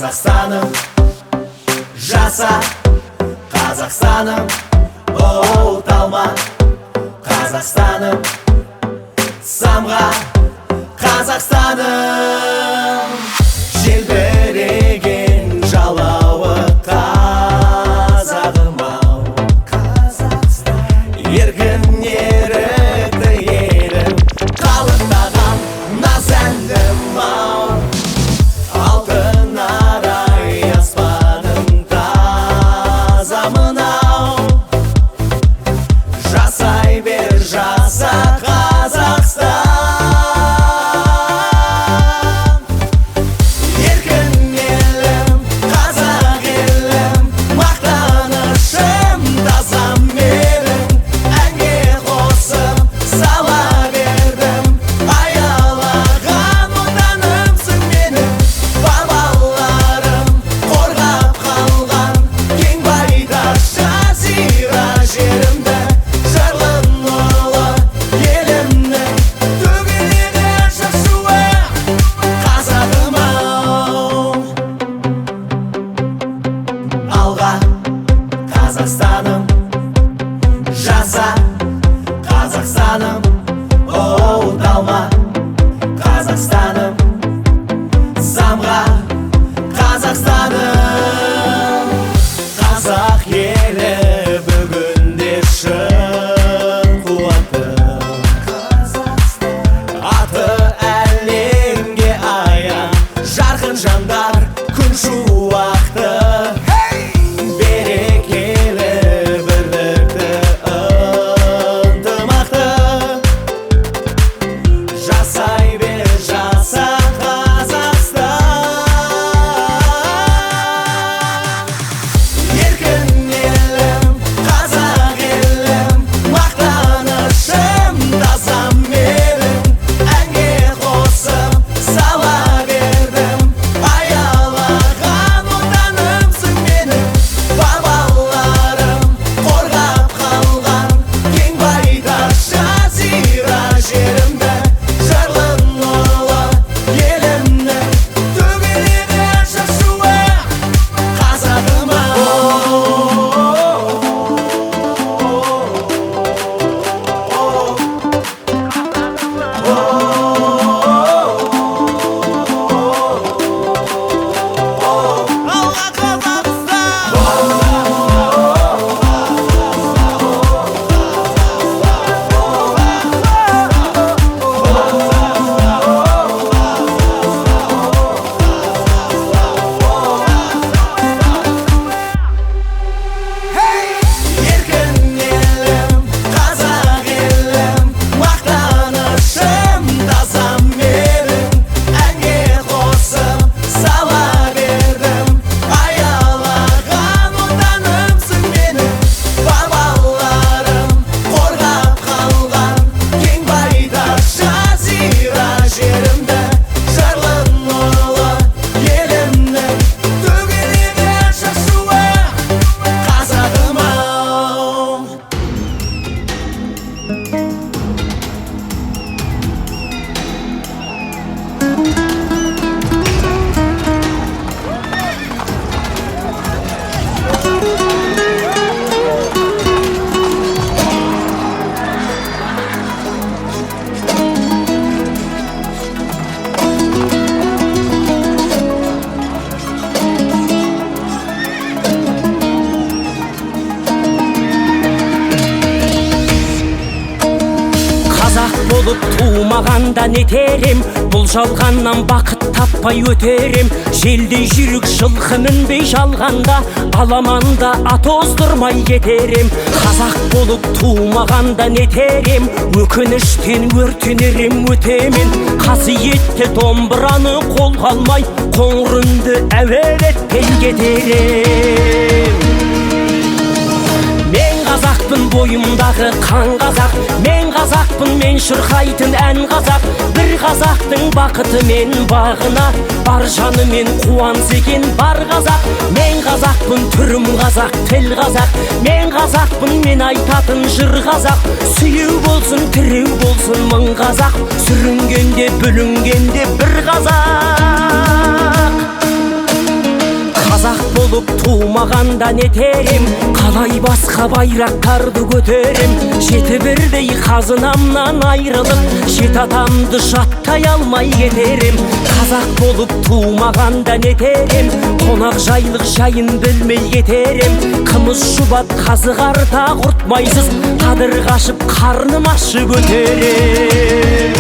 Қазақстаным, жаса, Қазақстаным, оу, талма, Қазақстаным, самға, Қазақстаным. Желбіреген жалауы қазағым ау, еркін ерікті елім, қалықтаған наз әнім ау. Алтын арай аспаным таза мынау, жасай бер, жаса, Қазақстан. Еркін елім, қазақ елім, мақтанышым таза менің. Әнге қосып сала бердім, аялаған отанымсың менің. Бабаларым қорғап қалған кең байтақ жазира жерімді, жарлы нұрлы елімнің төгіледі шашуы, қазағым ау. Алға, Қазақстаным, жаса, Қазақстаным, оу, талма, Қазақстаным, самға, Қазақстаным. Қазақ елі бүгінде шын қуатты, аты әлемге аян, жарқын жандар күн шуақты. Берекелі, бірлікті, ынтымақты, жасай бер, жаса, Қазақстан. Еркін елім, қазақ елім, мақтанышым таза менің. Әнге қосып сала бердім, аялаған отанымсың менің. Бабаларым қорғап қалған кең байтақ жазира жерімді, жарлы нұрлы елімнің төгіледі шашуы, қазағым ау. Алға, Қазақстан! Еркін елім, қазақ елім, мақтанышым таза менің. Әнге қосып сала бердім, аялаған отанымсың менің. Бабаларым қорғап қалған кең байтақ жазира жерімді, жарлы нұрлы елімнің төгіледі шашуы, қазағым ау. Қазақ болып тумағанда нетер ем, бұл жалғаннан бақыт таппай өтер ем. Желдей жүйрік жылқы мінбей жалғанда, аламанда ат оздырмай кетер ем. Қазақ болып тумағанда нетер ем, өкініштен өртенер ем өтемен. Қасиетті домбыраны қолға алмай, қоңыр үнді әуелетпей кетер ем. Мен қазақпын, бойымдағы қан қазақ, мен қазақпын, мен шырқайтын ән қазақ. Бір қазақтың бақыты мен бағына, бар жанымен қуанса екен бар қазақ. Мен қазақпын, түрім қазақ, тіл қазақ, мен қазақпын, мен айтатын жыр қазақ. Сүйеу болсын, тіреу болсын мың қазақ, сүрінгенде, бүлінгенде бір қазақ. тумағанда нетер ем? Қалай басқа байрақтарды көтерем? Жеті бірдей қазынамнан айрылып, жеті атамды жаттай алмай кетер ем. Қазақ болып тумағанда нетер ем? Қонақ жайлық жайын білмей кетер ем. Қымыз, шұбат, қазы қарта, құртмайсыз, қадір қашып, қарным ашып өтер ем.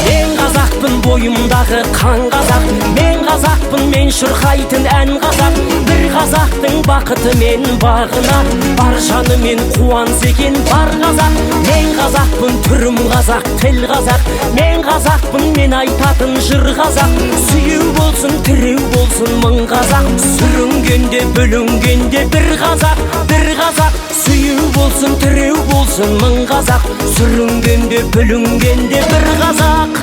Мен қазақпын, бойымдағы қан қазақ. Мен қазақпын, мен шырқайтын ән қазақ. Бір қазақтың бақыты мен бағына бар жанымен қуанса екен бар қазақ. Мен қазақпын, түрім қазақ, тіл қазақ. Мен қазақпын, мен айтатын жыр қазақ. Сүйеу болсын, тіреу болсын мың қазақ. Сүрінгенде, бүлінгенде бір қазақ, бір қазақ. Сүйеу болсын, тіреу болсын мың қазақ. Сүрінгенде, бүлінгенде бір қазақ.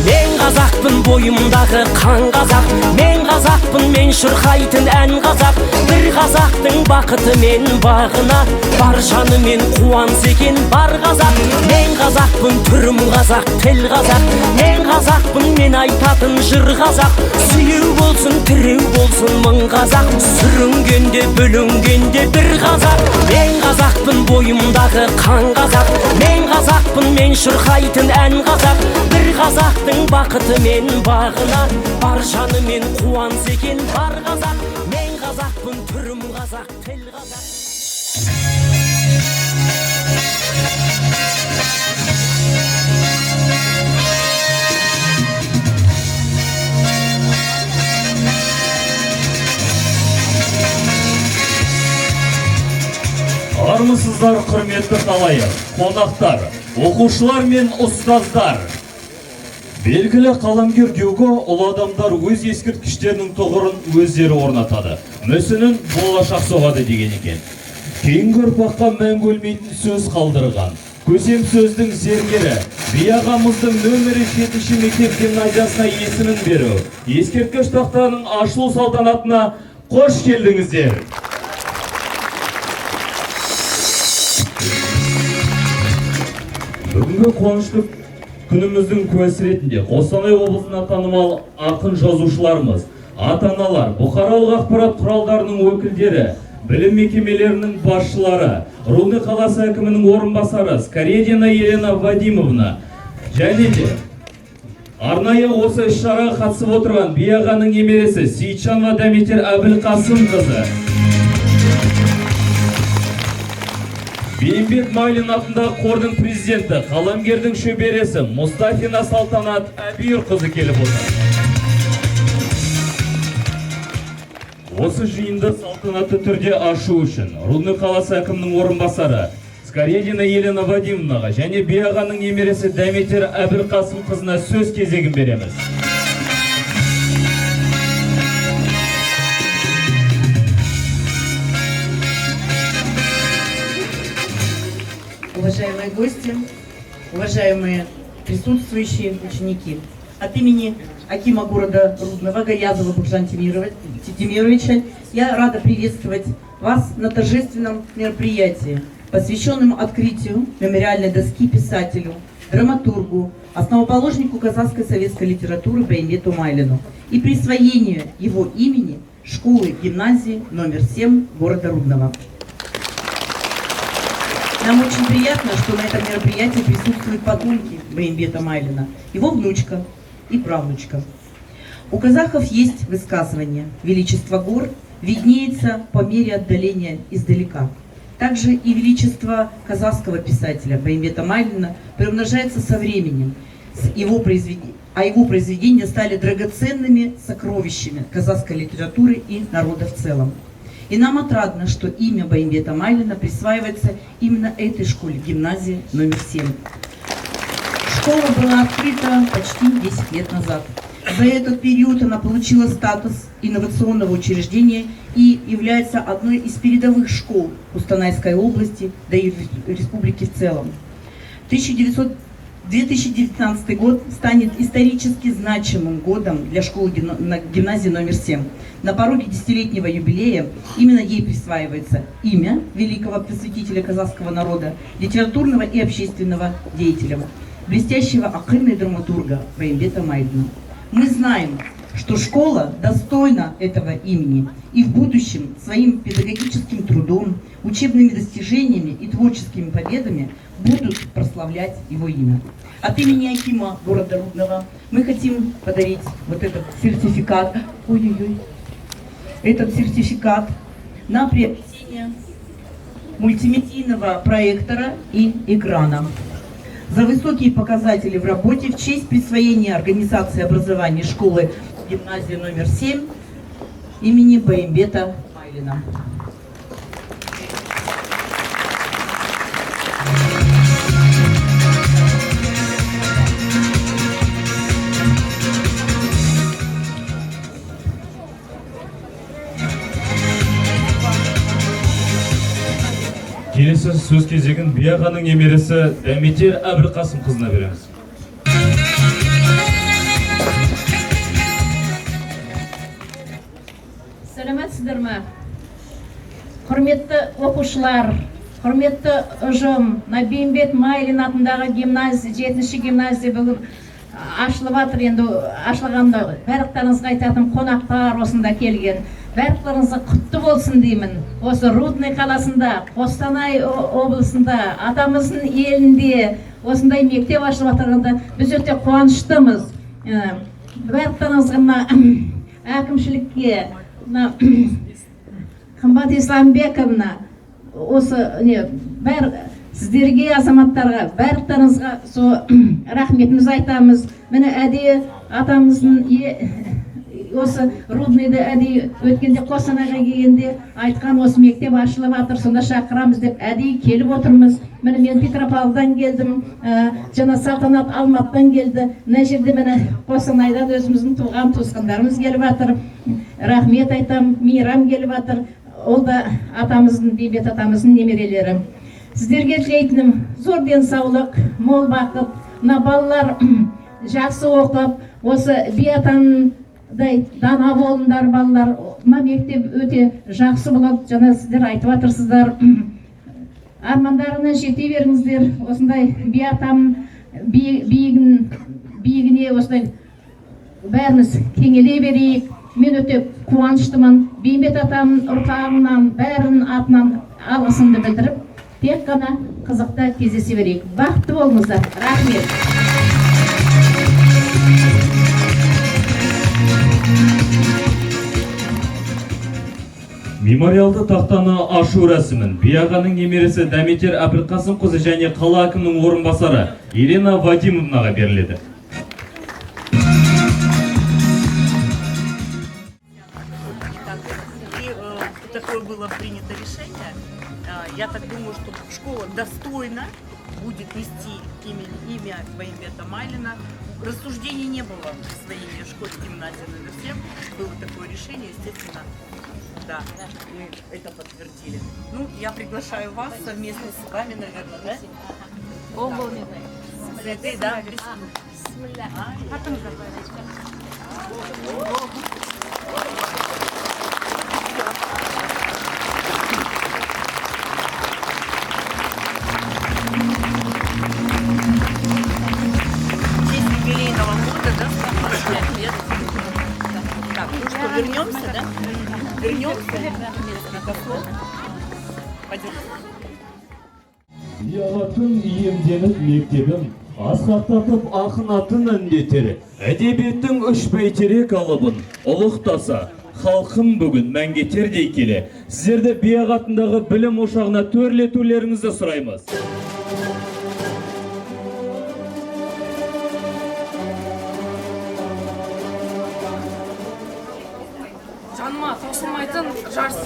Мен қазақпын, бойымдағы қан қазақ. Мен қазақпын, мен шырқайтын ән қазақ. Бір қазақтың бақыты мен бағына бар жанымен қуанса екен бар қазақ. Мен қазақпын, түрім қазақ, тіл қазақ. Мен қазақпын, мен айтатын жыр қазақ. Сүйеу болсын, тіреу болсын мың қазақ. Сүрінгенде, бүлінгенде бір қазақ. Мен қазақпын, бойымдағы қан қазақ. Мен қазақпын, мен шырқайтын ән қазақ. Бір қазақтың бақыты мен бағына бар жанымен қуанса екен бар қазақ. Мен қазақпын, түрім қазақ, тіл қазақ. Армысыздар, құрметті халайық, қонақтар, оқушылар мен ұстаздар. Белгілі қаламгер Гюго: «Ұлы адамдар өз ескерткіштерінің тұғырын өздері орнатады, мүсінін болашақ соғады», – деген екен. Кейінгі ұрпаққа мәңгі өлмейтін сөз қалдырған көсем сөздің зергері би ағамыздың нөмірі 7 мектеп гимназиясына есімін беру ескерткіш тақтаның ашылу салтанатына қош келдіңіздер! Бүгінгі қуанышты күніміздің куәсі ретінде Қостанай облысына танымал ақын жазушыларымыз, ата аналар, бұқаралық ақпарат құралдарының өкілдері, білім мекемелерінің басшылары, Рудный қаласы әкімінің орынбасары Скоредина Елена Вадимовна және де арнайы осы іс шараға қатысып отырған би ағаның немересі Сейітжанова Дәметер Әбілқасымқызы, Бейімбет Майлин атындағы қордың президенті, қаламгердің шөбересі Мұстафина Салтанат Әбиірқызы келіп отыр. Осы жиынды салтанатты түрде ашу үшін Рудный қаласы әкімінің орынбасары Скоредина Елена Вадимовнаға және би ағаның немересі Дәметер Әбілқасымқызына сөз кезегін береміз. Уважаемые гости, уважаемые присутствующие ученики, от имени акима города Рудного Гаязова Богжан Тимировича я рада приветствовать вас на торжественном мероприятии, посвященном открытию мемориальной доски писателю, драматургу, основоположнику казахской советской литературы Баимбету Майлину и присвоению его имени школы гимназии номер 7 города Рудного. Нам очень приятно, что на этом мероприятии присутствуют потомки Баимбета Майлина, его внучка и правнучка. У казахов есть высказывание: «Величество гор виднеется по мере отдаления издалека». Также и величество казахского писателя Баимбета Майлина приумножается со временем, а его произведения стали драгоценными сокровищами казахской литературы и народа в целом. И нам отрадно, что имя Баимбета Майлина присваивается именно этой школе, гимназии номер 7. Школа была открыта почти 10 лет назад. За этот период она получила статус инновационного учреждения и является одной из передовых школ Кустанайской области, да и республики в целом. В 2019 год станет исторически значимым годом для школы гимназии номер 7. На пороге десятилетнего юбилея именно ей присваивается имя великого просветителя казахского народа, литературного и общественного деятеля, блестящего акына и драматурга Баимбета Майлина. Мы знаем, что школа достойна этого имени и в будущем своим педагогическим трудом, учебными достижениями и творческими победами будут прославлять его имя. От имени акима города Рудного мы хотим подарить вот этот сертификат, ой-ой-ой, этот сертификат на приобретение мультимедийного проектора и экрана. За высокие показатели в работе в честь присвоения организации образования школы гимназии номер 7 имени Баимбета Майлина. Келесі сөз кезегін би ағаның немересі Дәметер Әбілқасым қызына береміз. Сәлеметсіздер ме? Құрметті оқушылар, құрметті ұжым, мына Бейімбет Майлин атындағы гимназия, 7-ші гимназия бүгін ашылып жатыр. Енді ашылғанда барлықтарыңызға айтатын, қонақтар осында келген. Барлықтарыңызға құтты болсын деймін. Осы Рудный қаласында, Қостанай облысында, атамыздың елінде осындай мектеп ашылып жатырғанда біз өте қуаныштымыз. Барлықтарыңызға, мына әкімшілікке, мына Қымбат Исламбековна, осы не бәр сіздерге, азаматтарға, барлықтарыңызға со рахметімізді айтамыз. Міне, әдейі атамыздың осы Рудныйда әдейі өткенде Қостанайға келгенде айтқан, осы мектеп ашылып жатыр, сонда шақырамыз деп әдейі келіп отырмыз. Міне, мен Петропавлдан келдім, жаңа Салтанат Алматыдан келді. Мына жерде, міне, Қостанайдан өзіміздің туған туысқандарымыз келіп жатыр, рахмет айтам. Мейрам келіп жатыр, ол да атамыздың, Бейімбет атамыздың немерелері. Сіздерге тілейтінім зор денсаулық, мол бақыт. Мына балалар жақсы оқып, осы би атаның дана болыңдар, балалар. Мына мектеп өте жақсы болады, жаңа сіздер айтып жатырсыздар. Армандарына жете беріңіздер. Осындай би атам биігіне осындай бәріміз кеңеле берейік. Мен өте қуаныштымын. Бейімбет атамның ұрпағынан, бәрінің атынан алғысымды білдіріп, тек қана қызықта кездесе берейік. Бақытты болыңыздар, рахмет. Мемориалды тақтаны ашу рәсімін би ағаның немересі Дәметер Әбілқасымқызы және қала әкімінің орынбасары Елена Вадимовнаға беріледі. И такое было принято решение. Я так думаю, что школа достойно будет нести имя Баимбета Майлина. Рассуждений не было в присвоении школе гимназии номер 7. Было такое решение, естественно, да, мы это подтвердили. Ну, я приглашаю вас совместно с вами, наверное, да? Да. Цветы, да? А, в честь юбилейного года, да, 5 лет. Так, ну что, вернемся, да? Вернемся. Несколько слов. Пойдем. Ұялатын иемденіп мектебім, асқақтатып ақын атын әндетер, әдебиеттің үш бәйтерек алыбын ұлықтаса, халқым бүгін мәңгі кетер дей келе, сіздерді би аға атындағы білім ошағына төрлетулеріңізді сұраймыз. Жаныма таусылмайтын жарс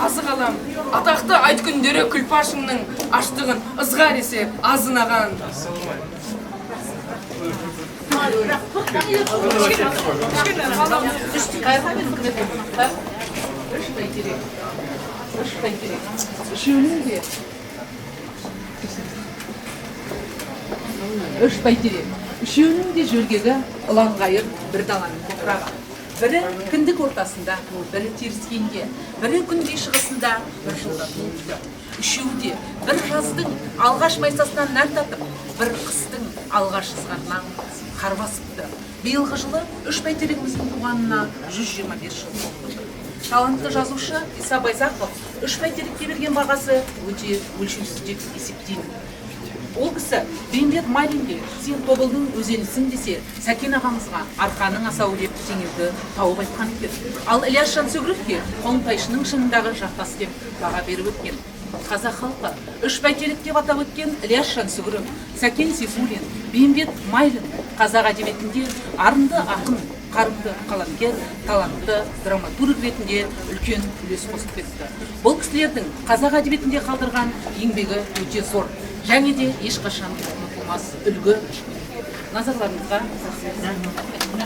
азық алам. Атақты айт күндері Күлпашымның аштығын ызғар есе азынаған. Үш бәйтерек. Үш бәйтерек. Үшеуінің де. Үш бәйтерек, үшеуінің де жөргегі ұланғайыр бір даланың топырағы. Бірі кіндік ортасында, бірі теріскейінде, бірі күнгей шығысында бір жылда туыпты. Үшеуі де бір жаздың алғаш майсасынан нәр татып, бір қыстың алғаш ызғарынан қар басыпты. Биылғы жылы үш бәйтерегіміздің туғанына 125 жыл толып отыр. Талантты жазушы Иса Байзақов үш бәйтерекке берген бағасы өте өлшеусіз деп есептеймін. Ол кісі Бейімбет Майлинге «Сен Тобылдың өзенісің» десе, Сәкен ағамызға «Арқаның асауы» деп теңеуді тауып айтқан екен. Ал Ілияс Жансүгіровке «Қоңтайшының шыңындағы жартас» деп баға беріп өткен. Қазақ халқы үш бәйтерек деп атап өткен Ілияс Жансүгіров, Сәкен Сейфуллин, Бейімбет Майлин қазақ әдебиетінде арынды ақын, қарымды қаламгер, талантты драматург ретінде үлкен үлес қосып кетті. Бұл кісілердің қазақ әдебиетінде қалдырған еңбегі өте зор және де ешқашан ұмытылмас үлгі. Назарларыңызға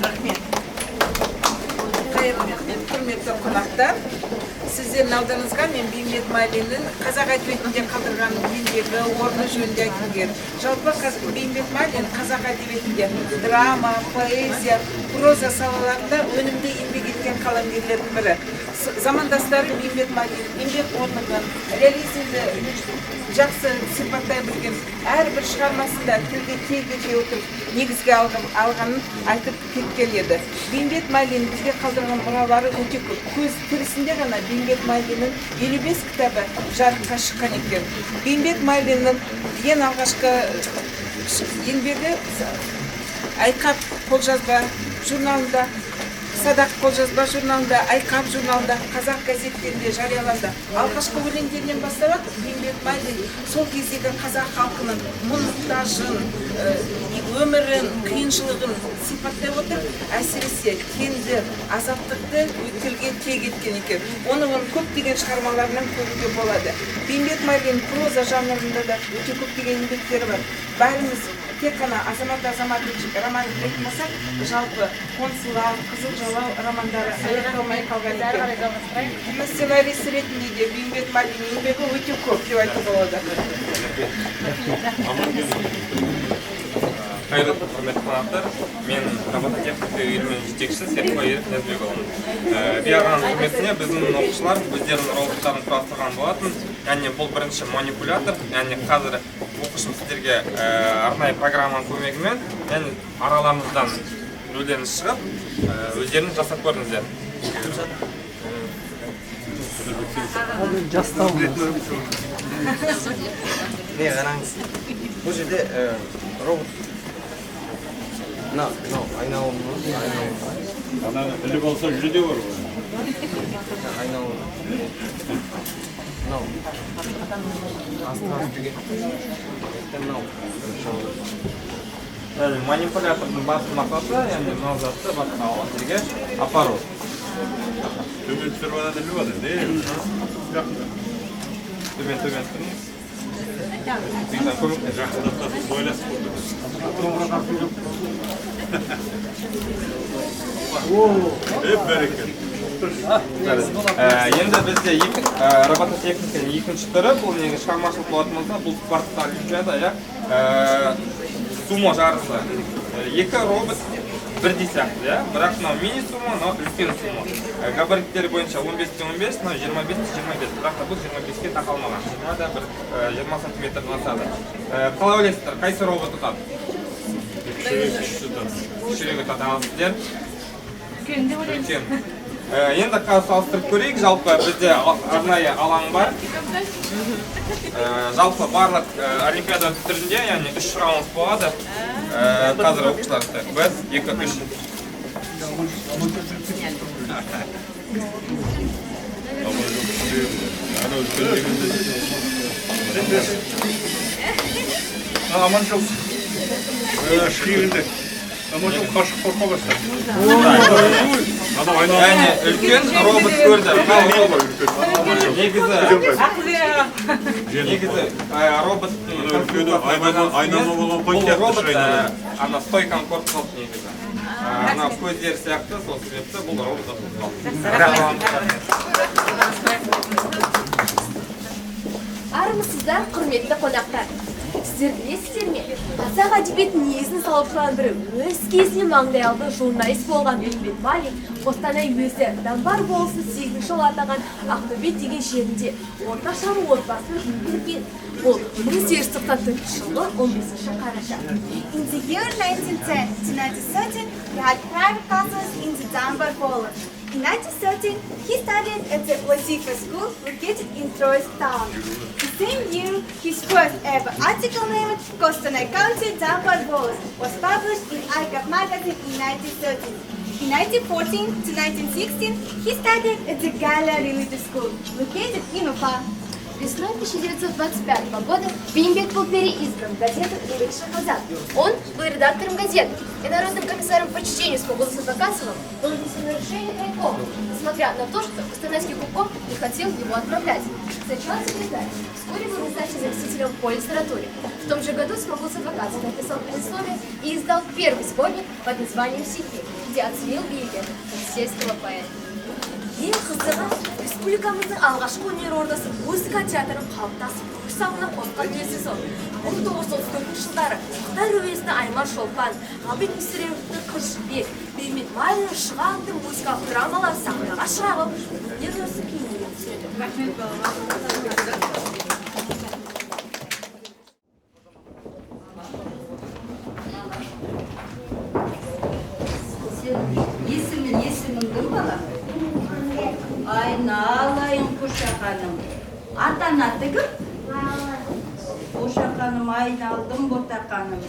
рахмет. Қайырлы құрметті қонақтар, сіздердің алдарыңызға мен Бейімбет Майлиннің қазақ әдебиетінде қалдырған еңбегі, орны жөнінде айтқым келеді. Жалпы, Бейімбет Майлин қазақ әдебиетінде драма, поэзия, проза салаларында өнімді еңбек еткен қаламгерлердің бірі. Замандастары Бейімбет Майлин еңбек орнығын, реализмді жақсы сипаттай білген, әрбір шығармасында тілді тиек ете отырып негізге алғанын айтып кеткен еді. Бейімбет Майлин бізге қалдырған мұралары өте көп. Көз тірісінде ғана Бейімбет Майлиннің 55 кітабы жарыққа шыққан екен. Бейімбет Майлиннің ең алғашқы еңбегі «Айқап» қолжазба журналында, «Садақ» қолжазба журналында, «Айқап» журналында, қазақ газеттерінде жарияланды. Алғашқы өлеңдерінен бастап ақ Бейімбет Майлин сол кездегі қазақ халқының мұң мұқтажын, өмірін, қиыншылығын сипаттай отырып, әсіресе кенді, азаттықты тілге тиек еткен екен. Оны оның көптеген шығармаларынан көруге болады. Бейімбет Майлин проза жанрында да өте көптеген еңбектері бар. Бәріміз тек қана «Азамат Азаматович» романын білетін болсақ, жалпы «Қоңсылар», «Қызыл жалау» романдары аяқталмай қалған екен. Сценарист ретінде де Бейімбет Майлиннің еңбегі өте көп деп айтуға болады. Қайырлы күн, құрметті қонақтар! Мен робототехника үйірменің жетекшісі Серікбай Ерік Ниязбекұлымын. Би ағаның құрметіне біздің оқушылар өздерінің роботтарын құрастырған болатын. Яғни бұл бірінші манипулятор, яғни қазір оқушым сіздерге арнайы программаның көмегімен, яғни араларыңыздан біреулеріңіз шығып, өздеріңіз жасап көріңіздер. Не, қараңыз, бұл жерде робот мынау айналым. Ананы іліп алса, жүлде бар ғой. Айналым мынау астыға үстіге, мынау. Яғни манипулятордың басты мақсаты, яғни мынау затты басқа жерге апару. Төмен түсіріп, ананы іліп алады не? Төмен, төмен түсіріңіз. Жақындатасыз, ойласып. Бәрекелді. Енді бізде екі робототехниканың екінші түрі, бұл негізі шығармашылық болатын болса, бұл спорттық олимпиада, иә, сумо жарысы. Екі робот бірдей сияқты, иә, бірақ мынау мини сумо, мынау үлкен сумо. Габариттері бойынша 15-те 15, мынау 25-те 25, бірақ та бұл 25-ке тақалмаған, 20 да бір 20 сантиметрден асады. Қалай ойлайсыздар, қайсы робот ұтады? Кішірек ұтады. Ал сіздер? Үлкен. Енді қазір салыстырып көрейік. Жалпы бізде арнайы алаң бар. Жалпы барлық олимпиада түрінде, яғни үш раунд болады. Қазір оқушылар, бір, екі, үш. Аман жоқ. Шиырынды. Аман жоқ, қашып қорқа бастады. Яғни үлкен робот көрді. Мынау робот. Негізі роботтың бұл робот ана стойканы көріп қалды негізі. Ана көздері сияқты, сол себепті бұл робот ұтылып қалды. Армысыздар, құрметті қонақтар! Сіздер білесіздер ме? Қазақ әдебиетінің негізін салушылардың бірі, өз кезінде маңдайалды журналист болған Бейімбет Майлин Қостанай уезі Данбар болысы 8 жыл атаған Ақтөбе деген жерінде орта шаруа отбасында дүниеге келген. Ол 1894 жылғы 15 қараша. In the year 1910 to 1913, he had private classes in the Dunbar College. In 1913, he studied at the Lasifa School located in Troitsk town. The same year, his first ever article named Kostanay County Dunbar Volost was published in ICAP magazine in 1913. In 1914 to 1916, he studied at the Gala Religious School located in Ufa. Весной 1925 года Бейімбет был переизбран в газету «Еңбекші қазақ». Он был редактором газеты и народным комиссаром по чтению с Павлом Садвакасовым было внесено решение крайкома, несмотря на то, что Костанайский губком не хотел его отправлять. Сначала секретарь, вскоре был назначен заместителем по литературе. В том же году Смагул Садвакасов написал предисловие и издал первый сборник под названием «Стихи», где оценил Бейімбета как сельского поэта. Ең қызығы, республикамыздың алғашқы өнер ордасы музыка театрының қалыптасып көш сабына қосқан үлесі зор. 1934 жылдары Мұхтар Әуезовтің Айман Шолпан, Ғабит Мүсіреповтің Қыз Жібек, Бейімбет Майлиннің Шұға атты музыкалық драмалары сахнаға шығарылып, өнер өрісі кеңейе түседі. Рахмет, балалар. Сен есімің кім, балам? Айналайын, Қошақаным. Ата-ана аты кім? Қошақаным, айналдым, ботақаным.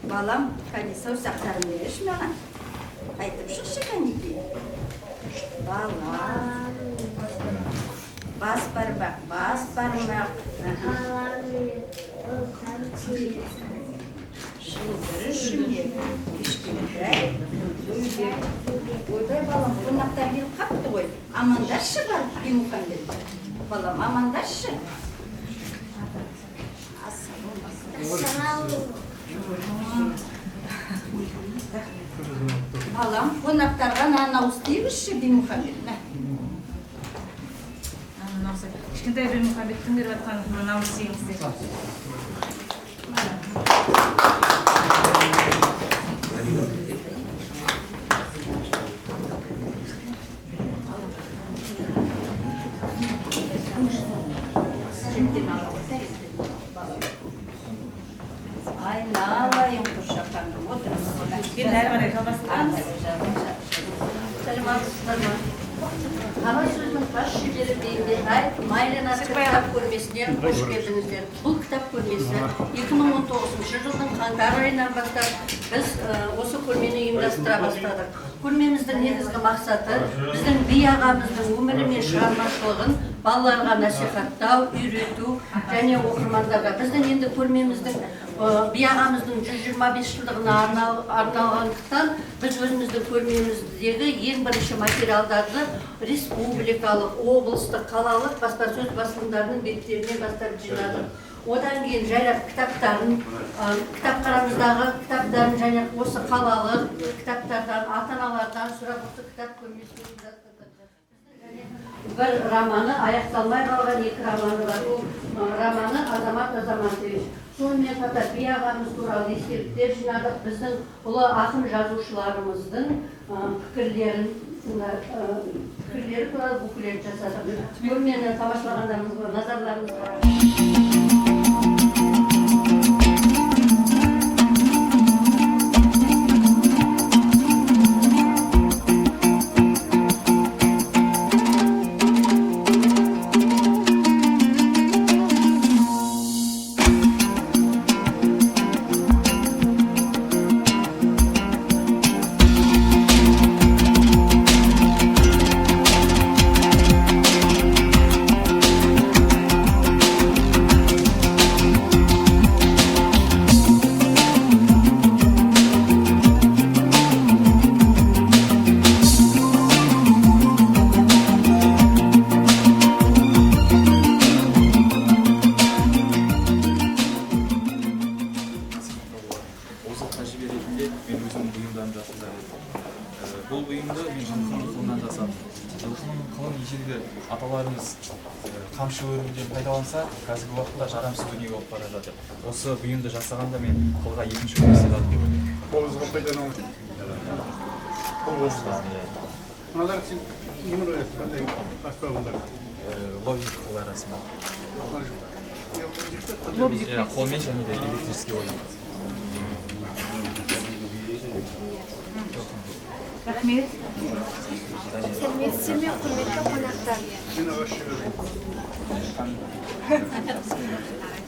Балам, кәне, саусақтарыңды берші маған. Айтып шықшы, кәнекей. Балам. Бас бармақ, бас бармақ. Шылбыр шүмек, кішкентай бөбек. Ойбай, балам, қонақтар келіп қапты ғой. Амандасшы барып, Бимұхаммед. Балам, амандасшы. Балам, қонақтарға нан ауыз тигізші, Бимұхаммед. Мә. Кішкентай Бимұхаммедтің беріп жатқан нан ауыз тигіңіздер. Айналайын, Қошақаным, отырыңыз. Енді әрі қарай жалғастырамыз. Саламатсыздар ма? Қала сөзінің бас шебері Бейімбет Майлин атты кітап көрмесіне қош келдіңіздер. Бұл кітап көрмесі 2019 жылдың қаңтар айынан бастап біз осы көрмені ұйымдастыра бастадық. Көрмеміздің негізгі мақсаты біздің би ағамыздың өмірі мен шығармашылығын балаларға насихаттау, үйрету және оқырмандарға. Біздің енді көрмеміздің би ағамыздың 125 жылдығына арналғандықтан біз өзіміздің көрмеміздегі ең бірінші материалдарды республикалық, облыстық, қалалық баспасөз басылымдарының беттерінен бастап жинадық. Одан кейін жайлап кітаптарын, кітапханамыздағы кітаптарын және осы қалалық кітаптардан, ата-аналардан сұрап осы кітап көрмесін ұйымдастырдық. Бір романы аяқталмай қалған екі романы бар. Ол романы Азамат Азаматович. Сонымен қатар би ағамыз туралы естеліктер жинадық. Біздің ұлы ақын жазушыларымыздың пікірлері туралы буклет жасадық. Көрмені тамашалағандарыңызға, назарларыңызға. Озық тәжірибе ретінде мен өзімнің бұйымдарымды жасап едім. Бұл бұйымды мен жылқының қолынан жасадым. Жылқының қылын ежелгі аталарымыз қамшы өрімден пайдаланса, қазіргі уақытта жарамсыз дүние болып бара жатыр. Осы бұйымды жасағанда мен қылға екінші өмір сыйладым деп ойлаймын. Қолыңызға пайдалану. Мыналар сен немен ойлайсың, қандай аспабыңдар? Лобзик қол арасында. Қолмен және де электрический ойын. Рахмет. Сәлеметсіздер ме, құрметті қонақтар.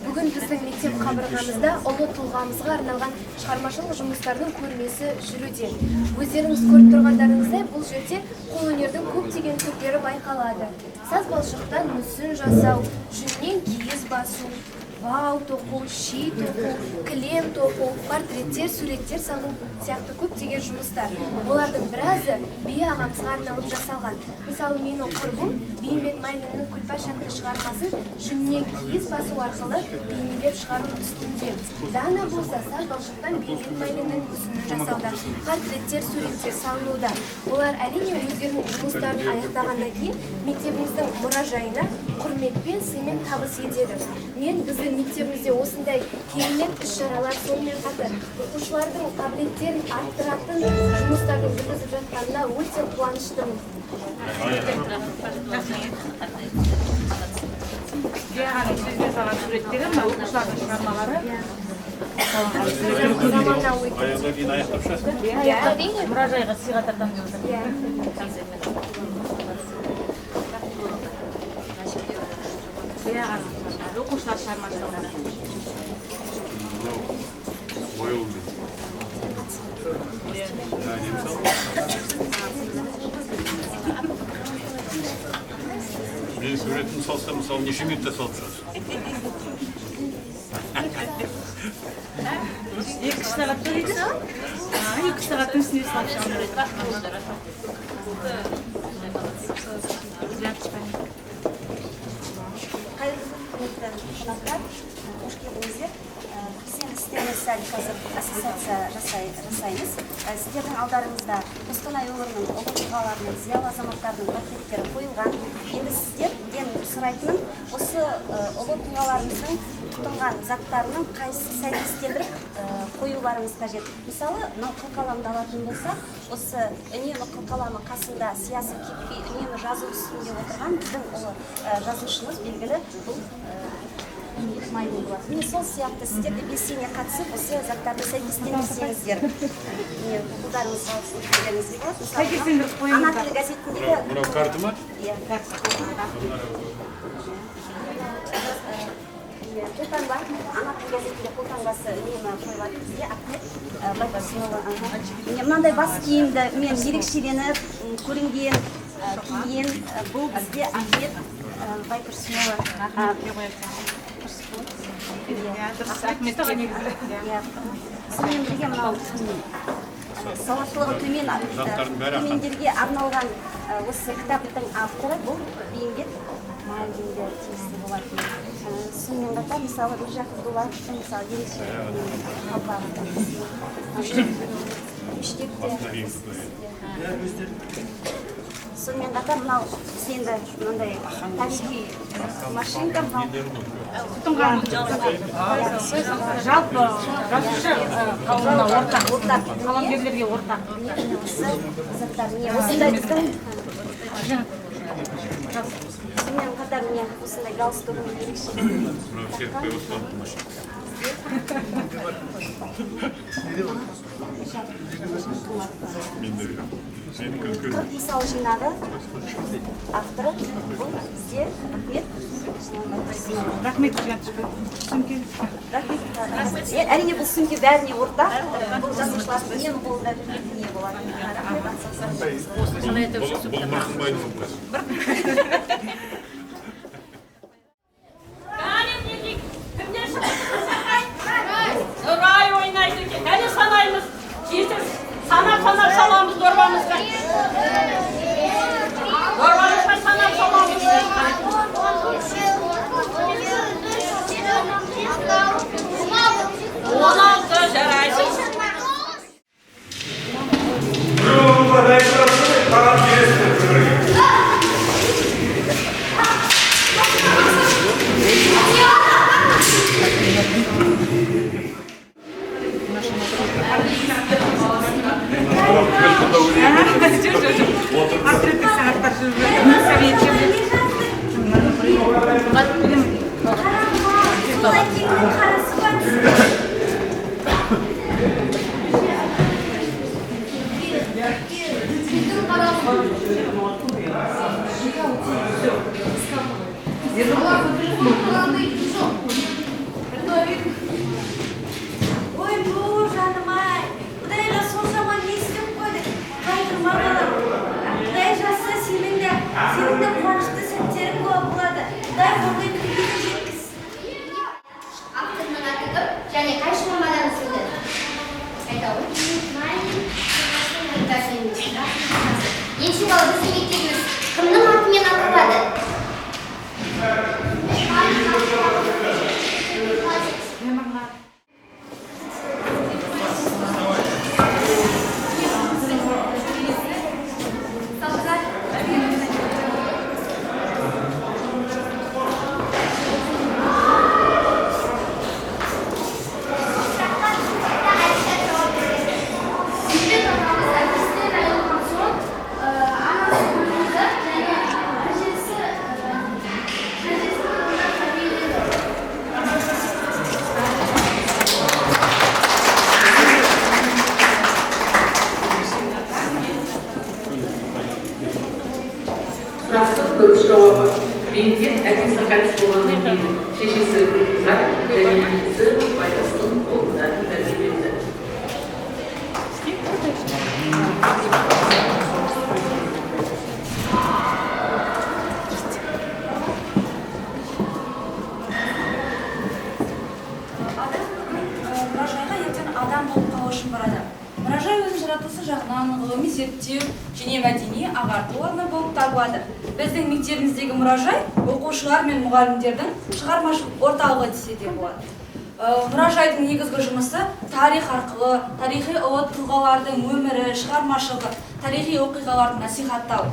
Бүгін біздің мектеп қабырғамызда ұлы тұлғамызға арналған шығармашылық жұмыстардың көрмесі жүруде. Өздеріңіз көріп тұрғандарыңыздай, бұл жерде қолөнердің көптеген түрлері байқалады. Саз балшықтан мүсін жасау, жүннен киіз басу, бау тоқу, ши тоқу, кілем тоқу, портреттер, суреттер салу сияқты көптеген жұмыстар. Олардың біразы би ағамызға арналып жасалған. Мысалы, менің құрбым Бейімбет Майлиннің Күлпаш атты шығармасын жүннен киіз басу арқылы бейнелеп шығару үстінде. Дана болса, саз балшықтан Бейімбет Майлиннің мүсінін жасауда, портреттер, суреттер салынуда. Олар әрине өздерінің жұмыстарын аяқтағаннан кейін мектебіміздің мұражайына құрметпен, сыймен табыс етеді. Мен біздің мектебімізде осындай керемет іс-шаралар, сонымен қатар оқушылардың қабілеттерін арттыратын жұмыстардың жүргізіп жатқанына өте қуаныштымын. Ағаның сөзбен салған суреттері, мына оқушылардың шығармалары. Заманауи. Аяғына дейін аяқтап шығасың? Иә, мұражайға сыйға тартамын деп отыр. Иә, ағаның оқушылар шығармашылығы. Бояумен. Мен суретін салсам, мысалы, неше минутта салып шығасың? 2 сағатта дейді. 2 сағаттың үстінде салып шығамын. Қайырлы құрметті қонақтар, қош келдіңіздер. Біз енді сіздермен сәл қазір ассоциация жасаймыз. Сіздердің алдарыңызда Қостанай өңірінің ұлы тұлғаларының, зиялы азаматтарының портреттері қойылған. Енді сіздерден сұрайтыным, осы ұлы тұлғаларымыздың тұтынған заттарының қайсысы сәйкестендіріп қоюларыңыз қажет. Мысалы, мынау қылқаламды алатын болсақ, осы үнемі қылқаламы қасында сиясы кеппей, үнемі жазу үстінде отырған біздің ұлы жазушымыз белгілі бұл Бейімбет Майлин болады. Міне сол сияқты сіздер де белсене қатысып, осы заттарды сәйкестендірсеңіздер, міне қолдарыңызға өткізгеніңізге болады. Сәйкестендіріп қойыңыздар. Ана тілі газетіндегі Мынау карта ма? Иә. Қолтаңба, ана тілі газетінде қолтаңбасы үнемі қойылады бізге. Ахмет Байтұрсынұлы. Міне мынандай бас киімді мен ерекшеленіп көрінген киген, бұл бізге Ахмет Байтұрсынұлы. Дұрыс, Ахмет аға негізі. Сонымен бірге мынау сауаттылығы төмен төмендерге арналған осы кітаптың авторы бұл Бейімбет Майлинге тиесілі болатын. Сонымен қатар, мысалы, Міржақып Дулатовтың, мысалы, ерекше қалпағы. Үштеп те. Сонымен қатар мынау біз енді мынандай тарихи машинка мынау Тұтынған жалпы жазушы қауымына ортақ, қаламгерлерге ортақ. Осы заттар міне осындай біздің. Сонымен қатар міне осындай галстугымен ерекше. Мынау Серікбай Оспановтың машинасы. Мен де білемін. 40 мысал жинағы авторы бұл бізде Ахмет Байтұрсынұлы. Рахмет, сөмке. Рахмет. Әрине бұл сөмке бәріне ортақ. Бұл жазушылардың үнемі қолында жүрген дүние болады. Рахмет. Бұл Мырқымбайдың сумкасы. Нұрай ойнайды екен. Кәне санаймыз. Жеті санап-санап саламыз дорбамызға. Дорбамызға санап саламыз. 16 жарайсың. Біреу дайын тұрасың, маған бересің. Портреттік сағаттар жүріп жатыр. Сол әкеңнің қарасы бар. Ой, бұл жаным-ай, Құдайға соншама не істеп қойдық? Қайғырма балам. Құдай жазса, сенің де қуанышты сәттерің болады. Құдай ондай күнге де жеткізсін. Авторының аты кім және қай шығармадан үзінді? Айта ғой. Ендеше бала, біздің мектебіміз кімнің атымен аталады? Бейімбет ағамыз әкесінен айырылған соң, анасы Гүлназар және әжесі қолында тәрбиеленді. Сұрақтың дұрыс жауабы. Бейімбет әкесі қайтыс болғаннан кейін шешесі Гүлназар және әкесі Байтасының қолында тәрбиеленді. Адам бүгін мұражайға ертең адам болып қалу үшін барады. Мұражай өзінің жаратылысы жағынан ғылыми зерттеу және мәдени ағарту орны болып табылады. Біздің мектебіміздегі мұражай оқушылар мен мұғалімдердің шығармашылық орталығы десе де болады. Мұражайдың негізгі жұмысы тарих арқылы тарихи ұлы тұлғалардың өмірі, шығармашылығы, тарихи оқиғаларды насихаттау.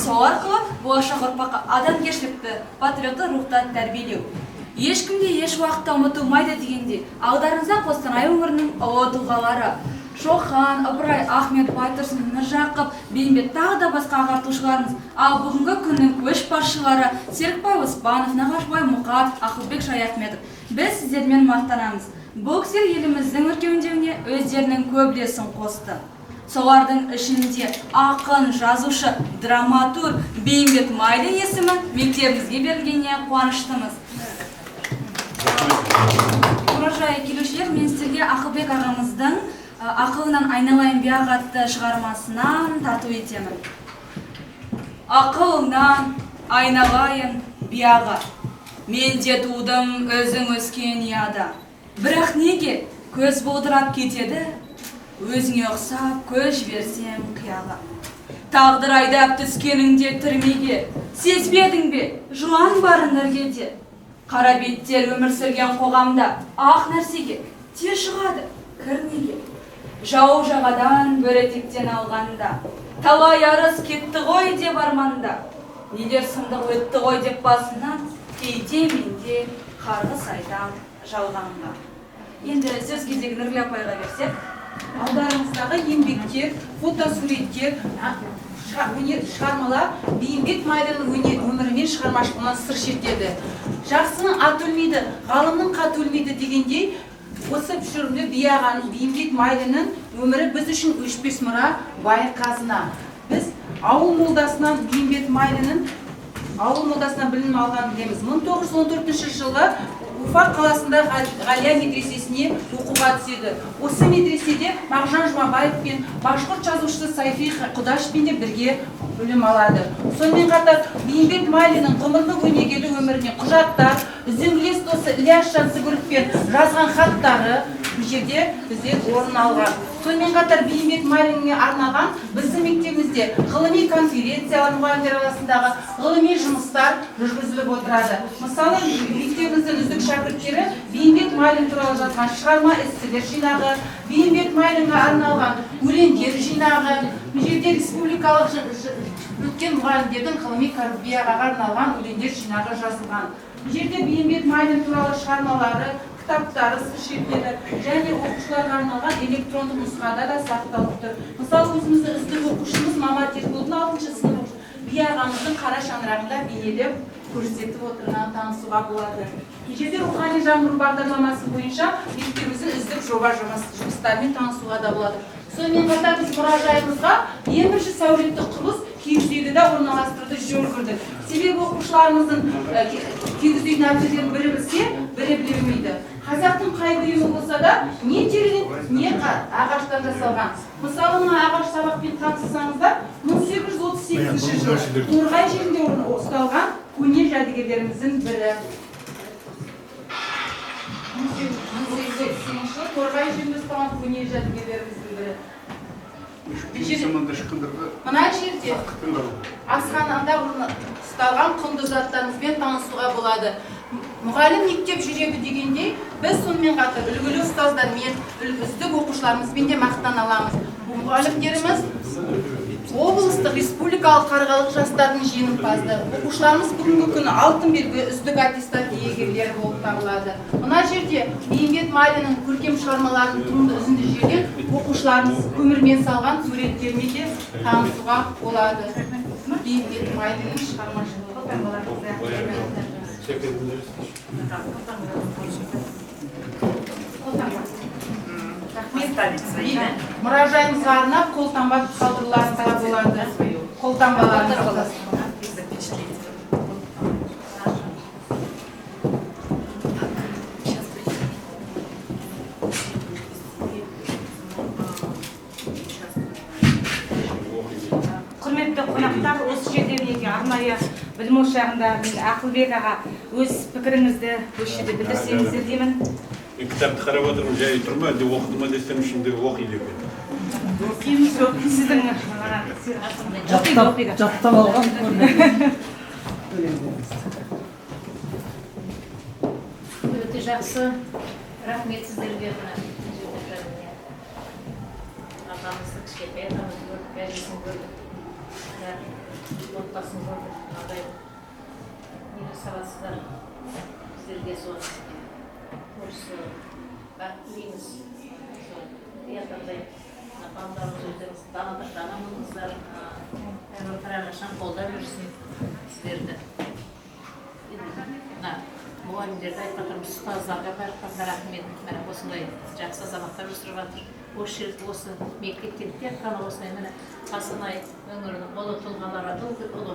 Сол арқылы болашақ ұрпаққа адамгершілікті, патриоттық рухта тәрбиелеу. Ешкім де еш уақытта ұмытылмайды дегенде, алдарыңызда Қостанай өңірінің ұлы тұлғалары Шоқан, Ыбырай, Ахмет, Байтұрсын, Міржақып, Бейімбет, тағы да басқа ағартушыларымыз. Ал бүгінгі күннің көшбасшылары Серікбай Оспанов, Нағашбай Мұқатов, Ақылбек Шаяхметов. Біз сіздермен мақтанамыз. Бұл кісілер еліміздің өркендеуіне өздерінің көп үлесін қосты. Солардың ішінде ақын, жазушы, драматург Бейімбет Майлин есімі мектебімізге берілгеніне қуаныштымыз. Мұражай келушілер, мен сіздерге Ақылбек ағамыздың «Ақылынан айналайын биақ» атты шығармасынан тарту етемін. Ақылынан айналайын биаға, мен де тудым өзің өскен ұяда. Бірақ неге көз бұлдырап кетеді, өзіңе ұқсап көз жіберсем қияға. Тағдыр айдап түскеніңде түрмеге, сезбедің бе жылан барын іргеде? Қара беттер өмір сүрген қоғамда ақ нәрсеге тез шығады кір неге? Жау жағадан бөрі етектен алғанда, талай арыс кетті ғой деп арманда, нелер сұмдық өтті ғой деп басынан, кейде менде қарғыс айтам жалғанға. Енді сөз кезегін Нұргүл апайға берсек. Алдарыңыздағы еңбектер, фотосуреттер, өнер шығармалар Бейімбет Майлиннің өнер өмірі мен шығармашылығынан сыр шертеді. Жақсының аты өлмейді, ғалымның қаты өлмейді дегендей, осы түсірілімде би ағаның, Бейімбет Майлиннің өмірі біз үшін өшпес мұра, бай қазына. Біз ауыл молдасынан Бейімбет Майлиннің ауыл молдасынан білім алғанын білеміз. 1914 жылы Уфа қаласында Ғалия медресесіне оқуға түседі. Осы медреседе Мағжан Жұмабаев пен башқұрт жазушысы Сайфи Құдашпен де бірге білім алады. Сонымен қатар Бейімбет Майлиннің ғұмырлық өнегелі өміріне құжаттар, үзеңгілес досы Ілияс Жансүгіровпен жазған хаттары бұл жерде бізде орын алған. Сонымен қатар Бейімбет Майлинге арналған біздің мектебімізде ғылыми конференциялар, мұғалімдер арасындағы ғылыми жұмыстар жүргізіліп отырады. Мысалы, мектебіміздің үздік шәкірттері Бейімбет Майлин туралы жазған шығарма эсселер жинағы, Бейімбет Майлинге арналған өлеңдер жинағы, бұл жерде республикалық өткен мұғалімдердің ғылыми би ағаға арналған өлеңдер жинағы жазылған. Бұл жерде Бейімбет Майлин туралы шығармалары, Кітаптары шетінеді және оқушыларға арналған электрондық нұсқада да сақталып тұр. Мысалы, өзіміздің үздік оқушымыз Мамат Ерболдың 6-шы сынып оқушысы би ағамыздың қара шаңырағында бейнелеп көрсетіп отырғанын танысуға болады. Бұл жерде рухани жаңғыру бағдарламасы бойынша мектебіміздің үздік жоба жұмыстарымен танысуға да болады. Сонымен қатар біз мұражайымызға ең бірінші сәулеттік құрылыс киіз үйді де орналастыруды жөн көрдік. Себебі оқушыларымыздың киіз үйдің әбден бірі білсе, бірі білмейді. Қазақтың қай бұйымы болса да, не теріден, не ағаштан жасалған. Мысалы, мына ағаш сабақпен таныссаңыздар, 1838 жылы Торғай жерінде ұсталған көне жәдігерлеріміздің бірі. 1838 жылы Торғай жерінде ұсталған көне жәдігерлеріміздің бірі. Мына жерде асханада ұсталған құнды заттарымызбен танысуға болады. Мұғалім мектеп жүрегі дегендей, біз сонымен қатар үлгілі ұстаздармен, үздік оқушыларымызбен де мақтана аламыз. Мұғалімдеріміз облыстық, республикалық, қарғалық жастардың жеңімпазы. Оқушыларымыз бүгінгі күні алтын белгі үздік аттестат иегерлері болып табылады. Мына жерде Бейімбет Майлиннің көркем шығармаларының туынды үзінді жерден оқушыларымыз көмірмен салған суреттермен де танысуға болады. Бейімбет Майлиннің шығармашылығы. Мұражайымызға арнап қолтаңба қалдыруларыңызға болады. Қолтаңбаларыңызға. Құрметті қонақтар, осы жерде мінекей арнайы білім ошағында мен Ақылбек аға өз пікіріңізді осы жерде білдірсеңіздер деймін. Мен кітапты қарап отырмын, жай тұр ма, әлде оқыды ма десем, ішінде оқиды екен. Сіздің жаттап алған көрінеді. Өте жақсы. Рахмет сіздерге. Атамызды, кішкентай атамызды көрдік, әжесін көрдік, отбасын көрдік. Мынадай не жасаватсыздар, сіздерге сол творчество бақыт тілейміз. Атамдай балаларымыз өздеріңіз дана болыңыздар, әрқашан қолдап жүрсін сіздерді. Мына мұғалімдерді айтып жатырмыз, ұстаздарға барлықтарына рахмет. Міне осындай жақсы азаматтар өсіріп жатыр. Осы жерде, осы мектептен тек қана осындай міне Қостанай өңірінің ұлы тұлғалары, ұлы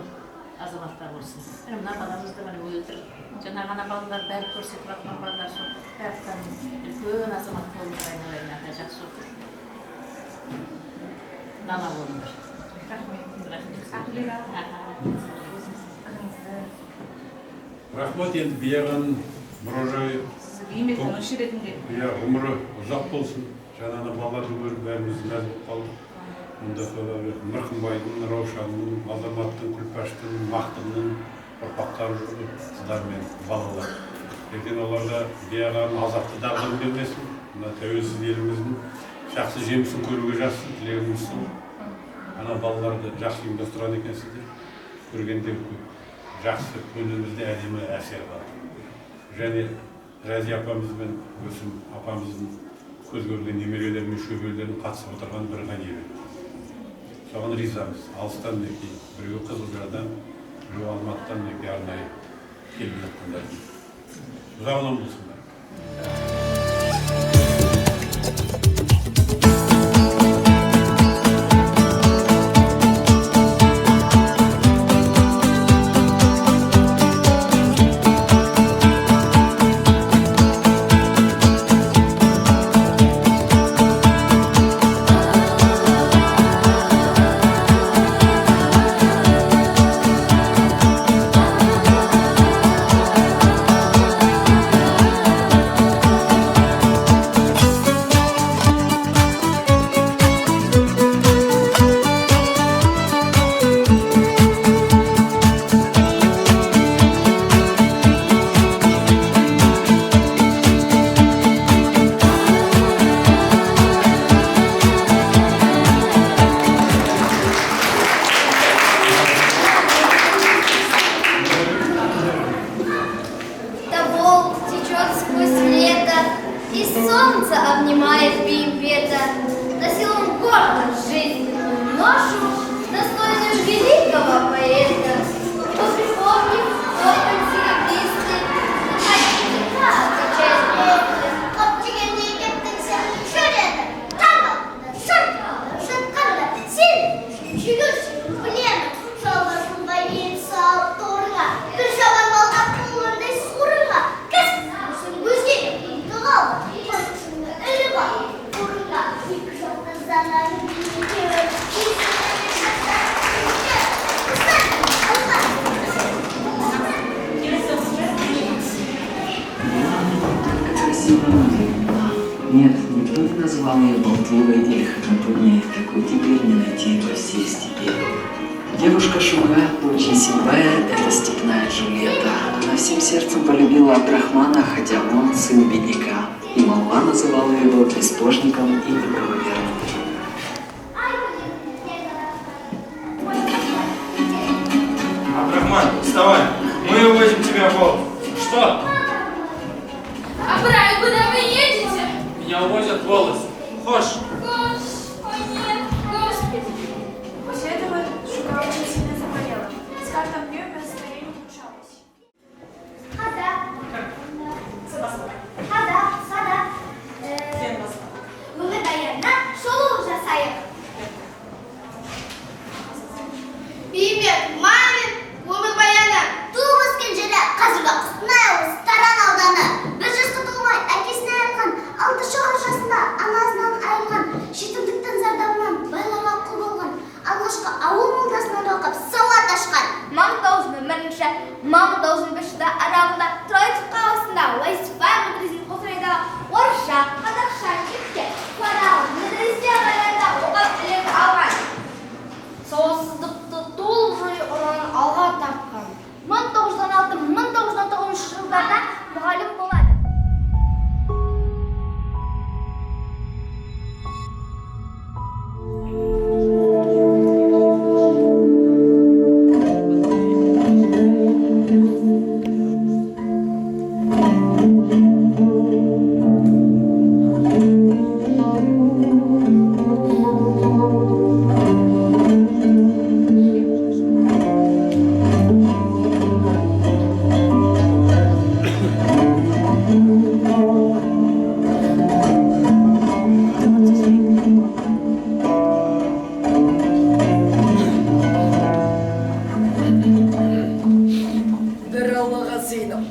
азаматтар болсын. Міне мына баламызды міне өлтір. Жаңа ғана балалар бәрі көрсетіп жатқан балалар сол барлықтарын үлкен азамат болыңдар, айналайын, жақсы оқыр. Дана болыңдар. Рахмет. Рахмет. Рахмет, енді би ағаның мұражайы Бейімбеттің ретінде. Иә, ғұмыры ұзақ болсын. Жаңа балаларды көріп бәріміз мәз болып қалдық. Мұнда Мырқымбайдың, Раушанның, Азаматтың, Күлпаштың, Мақтының ұрпақтары жүр, қыздар мен балалар. Ертең оларда би ағаның азапты дағдыны бермесін, мына тәуелсіз еліміздің жақсы жемісін көруге жазсын, тілегіміз сол. Ана балаларды жақсы ұйымдастырған екенсіздер. Көргенде жақсы, көңілімізде әдемі әсер қалды. Және Разия апамыз бен Өсім апамыздың көз көрген немерелері мен шөберелерінің қатысып отырған бір ғанибет. Соған ризамыз. Алыстан мінекей, біреуі Қызылжардан, біреуі Алматыдан мінекей арнайы келіп жатқандар. Ұзағынан болсындар. Нет, никто не назвал ее болтливой или хохотуньей, такой теперь не найти во всей степи. Девушка Шуга, дочь Есенбая, это степная Джульетта. Она всем сердцем полюбила Абдрахмана, хотя он сын бедняка, и молва называла его безбожником и неправоверным. Абдрахман, вставай! Мы увозим тебя в Волг. Что? Абрай, куда вы едете? Меня увозят в Волос. Хош? Хош, о нет, господи. После этого Шуга очень сильно заболела. С каждым днем ее состояние ухудшалось. Хада, сада. Өмірбаянына шолу жасайық. Бейімбет Майлин өмірбаяны. Туып өскен жері қазіргі Қостанай облысы Таран ауданы. 1 жасқа толмай әкесінен айырылған, 6 жасында анасынан айырылған, жетімдіктің зардабынан байларға құл болған, алғашқы ауыл молдасынан оқып сауат ашқан. 1901-1905 аралығында Троицк қаласында Вайсбай медресесінің Қостанайдағы орысша, қазақша мектепте Фарал медресе ағайларында оқып ілім алған. Сауатсыздықты толық жою ұранын алға тартқан. 1916-1919 жылдарда мұғалім болады. Бір Аллаға сыйынып,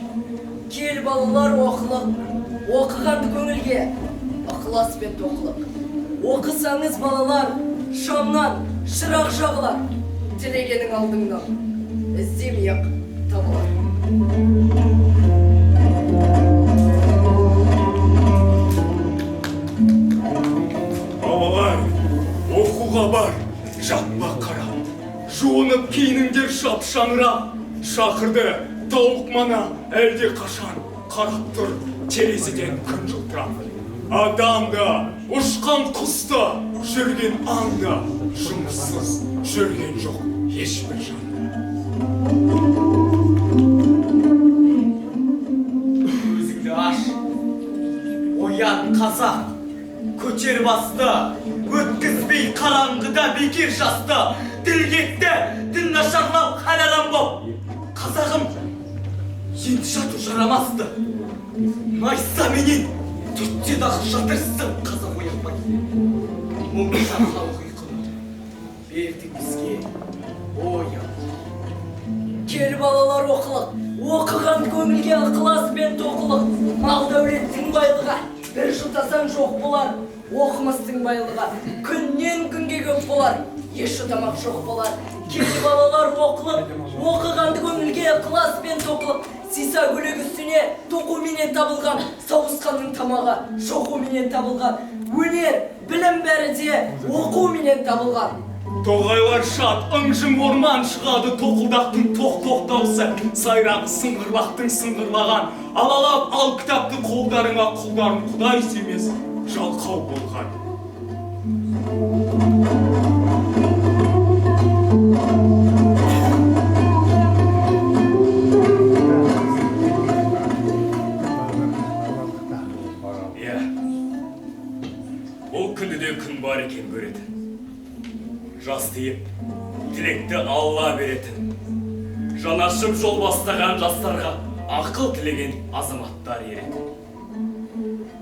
кел балалар оқылық, оқыған көңілге ықылас пен тоқылық. Оқысаңыз балалар, шамнан шырақ жағылар, тілегенің алдыңнан іздемей-ақ табылар. Балалар, оқуға бар, жатпа қарап. Жуынып киініңдер шап-шаңырақ. Шақырды тауық мана әлде қашан, қарап тұр терезеден күн жылтырап. Адам да, ұшқан құс та, жүрген аң да, жұмыссыз жүрген жоқ ешбір жан. Көзіңді аш, оян қазақ, көтер басты, өткізбей қараңғыда бекер жасты, тіл кетті, дін нашарлап хал арам боп. Қазағым, енді жату жарамасты, найзаменен түртсе дағы жатырсың қазақ оянбай. Мұнша халық ұйқыны бердің бізге, оян. Кел балалар оқылық, оқыған көңілге ықылас пен тоқылық, мал дәулеттің байлығы, бір жұтасаң жоқ болар, оқымыстың байлығы, күннен күнге көп болар, еш ұтамақ жоқ болар. Кел балалар оқылық, оқығанды көңілге ықылас пен тоқылық, сиса көйлек үстіне тоқуменен табылған, сауысқанның тамағы шоқуменен табылған, өнер, білім бәрі де оқуменен табылған. Тоғайлар шат, ың-жың орман шығады, тоқылдақтың тоқ-тоқ даусы, сайрағы сыңғырлақтың сыңғырлаған, алалап ал кітапты қолдарыңа, құлдарың Құдай сүймес, жалқау болған. Иә, бұл күнде де күн бар екен көретін. Жас тиіп, тілекті Алла беретін. Жанашып жол бастаған жастарға ақыл тілеген азаматтар еретін.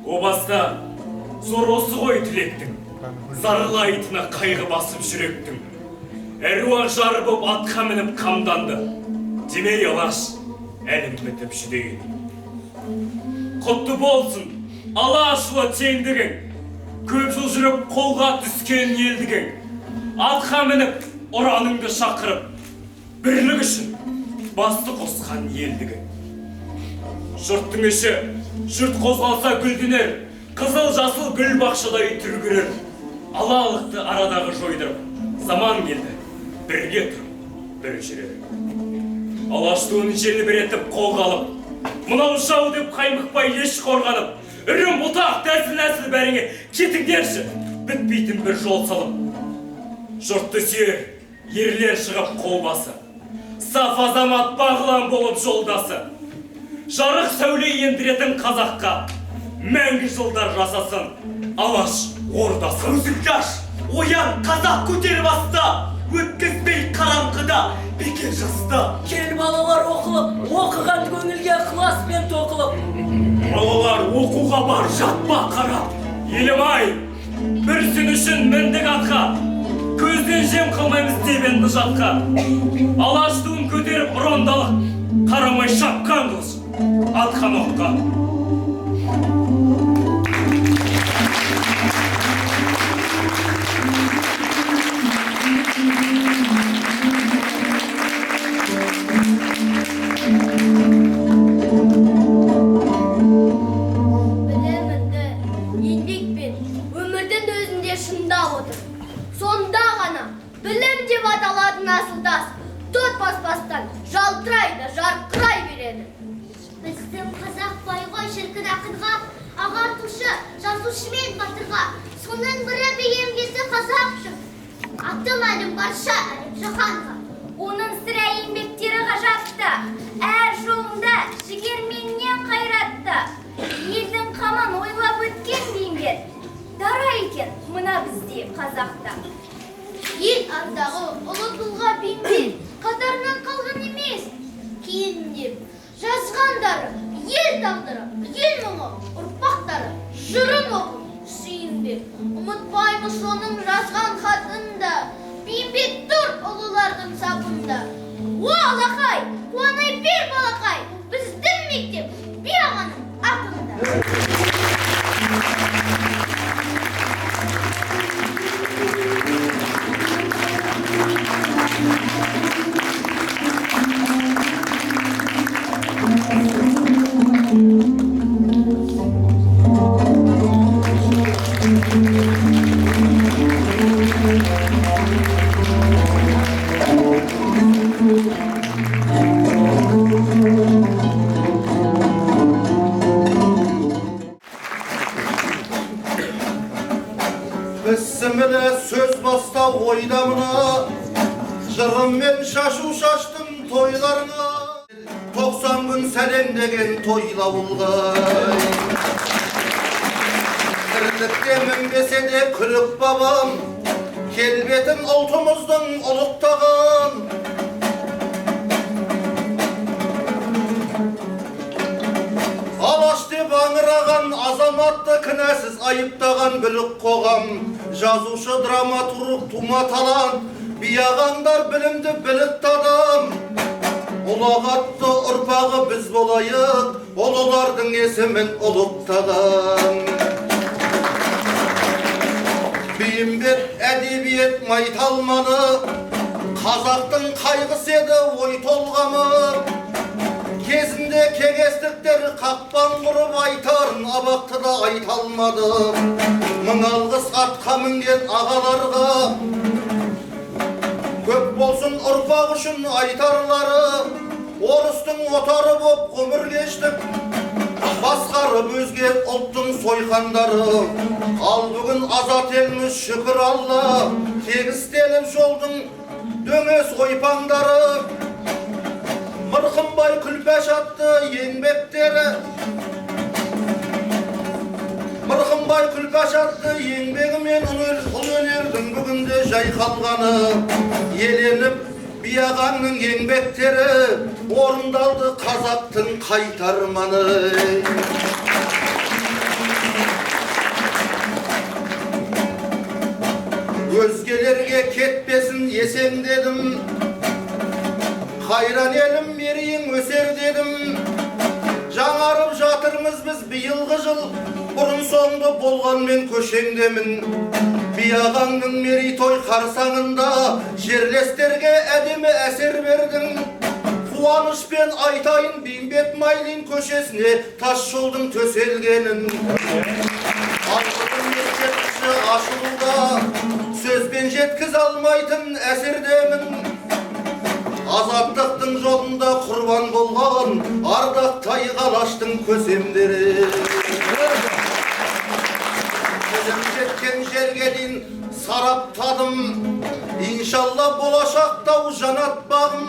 О баста зор осы ғой тілектің, зарлайтыны қайғы басып жүректің. Әруақ жары боп атқа мініп қамданды, демей алаш әлім бітіп жүдеген. Құтты болсын алашұлы теңдігің, Көп жыл жүріп қолға түскен елдігің, атқа мініп ұраныңды шақырып, бірлік үшін басты қосқан елдігің. Жұрттың іші, жұрт қозғалса гүлденер, қызыл жасыл гүл бақшадай түр көрер. Алалықты арадағы жойдырып, заман келді, бірге тұрып, бір жүрер. Алаш туын желбіретіп қолға алып, мынау жау деп қаймықпай еш қорғанып, үрім бұтақ нәсіл-нәсіл бәріңе кетіңдерші, бітпейтін бір жол салып. Жұртты сүйер, ерлер шығып қол басы, саф азамат бағлан болып жолдасы. Жарық сәуле ендіретін қазаққа, мәңгі жылдар жасасын Алаш ордасы. Көзіңді аш, оян, қазақ көтер басты, өткізбей қараңғыда бекер жасты. Кел балалар оқылып, оқыған көңілге ықыласпен тоқылып. Балалар оқуға бар, жатпа қарап. Елім-ай, бір сен үшін міндік атқа, көзден жем қалмаймыз деп енді жатқа. Алаш туын көтеріп ұрандалық, қарамай шапқан қылыш, атқан оққа. Біліміңді еңбекпен өмірдің өзінде шыңдап отыр. Сонда ғана білім деп аталатын асыл тас тот баспастан жалтырайды, жарқырай береді. Біздің қазақ бай ғой шіркін ақынға, ағартушы, жазушы мен батырға. Соның бірі бейімгесі қазақ үшін. Аты мәлім барша әлем жаһанға. Оның сірә еңбектері ғажапты, әр жолында жігерменнен қайратты. Елдің қамын ойлап өткен Бейімбет, дара екен мына бізде қазақта. Ел ардағы ұлы тұлға Бейімбет қатарынан қалған емес, кейіннен жазғандары ел тағдыры, ел мұңы, ұрпақтары жырын оқып сүйінбек. Ұмытпаймыз оның жазған хатын да, Бейімбет тұр ұлылардың сапында. О, алақай, қуанай бер балақай, біздің мектеп би ағаның атында. Бісмілі сөз баста ойда мына, жырыммен шашу шаштым тойларыңа. 90 күн сәлем деген тойлауылғай. Тірлікте мінбесе де күлік бабам, келбетін ұлтымыздың ұлықтаған. Алаш деп аңыраған азаматты кінәсіз айыптаған бүлік қоғам. Жазушы, драматург, тума талант, би ағаңдар білімді білікті адам. Ұлағатты ұрпағы біз болайық, ұлылардың есімін ұлықтаған. Бейімбет әдебиет майталманы, қазақтың қайғысы еді ой толғамы. Кезінде кеңестіктер қақпан құрып айтарын абақтыда айта алмады. Мың алғыс атқа мінген ағаларға, көп болсын ұрпақ үшін айтарлары. Орыстың отары боп ғұмыр кештік, басқарып өзге ұлттың сойқандары. Ал бүгін азат елміз шүкір Алла, тегістеліп жолдың дөңес ойпаңдары. Мырқымбай Күлпәш атты еңбектері, Мырқымбай Күлпәш атты еңбегімен ұл өнердің бүгінде жайқалғаны. Еленіп би ағаңның еңбектері, орындалды қазақтың қайтарманы. Өзгелерге кетпесін есең дедім, қайран елім мерейің өсер дедім. Жаңарып жатырмыз біз биылғы жыл, Бұрын соңды болғанмен көшеңдемін. Би ағаңның мерейтой қарсаңында жерлестерге әдемі әсер бердің. Қуанышпен айтайын, Бейімбет Майлин көшесіне тас жолдың төселгенін. Алтын ескерткіші ашылуда, сөзбен жеткізе алмайтын әсердемін. Азаттықтың жолында құрбан болған ардақтай Алаштың көсемдері. Білім жеткен жерге дейін сараптадым, иншалла болашақта жанат бағым.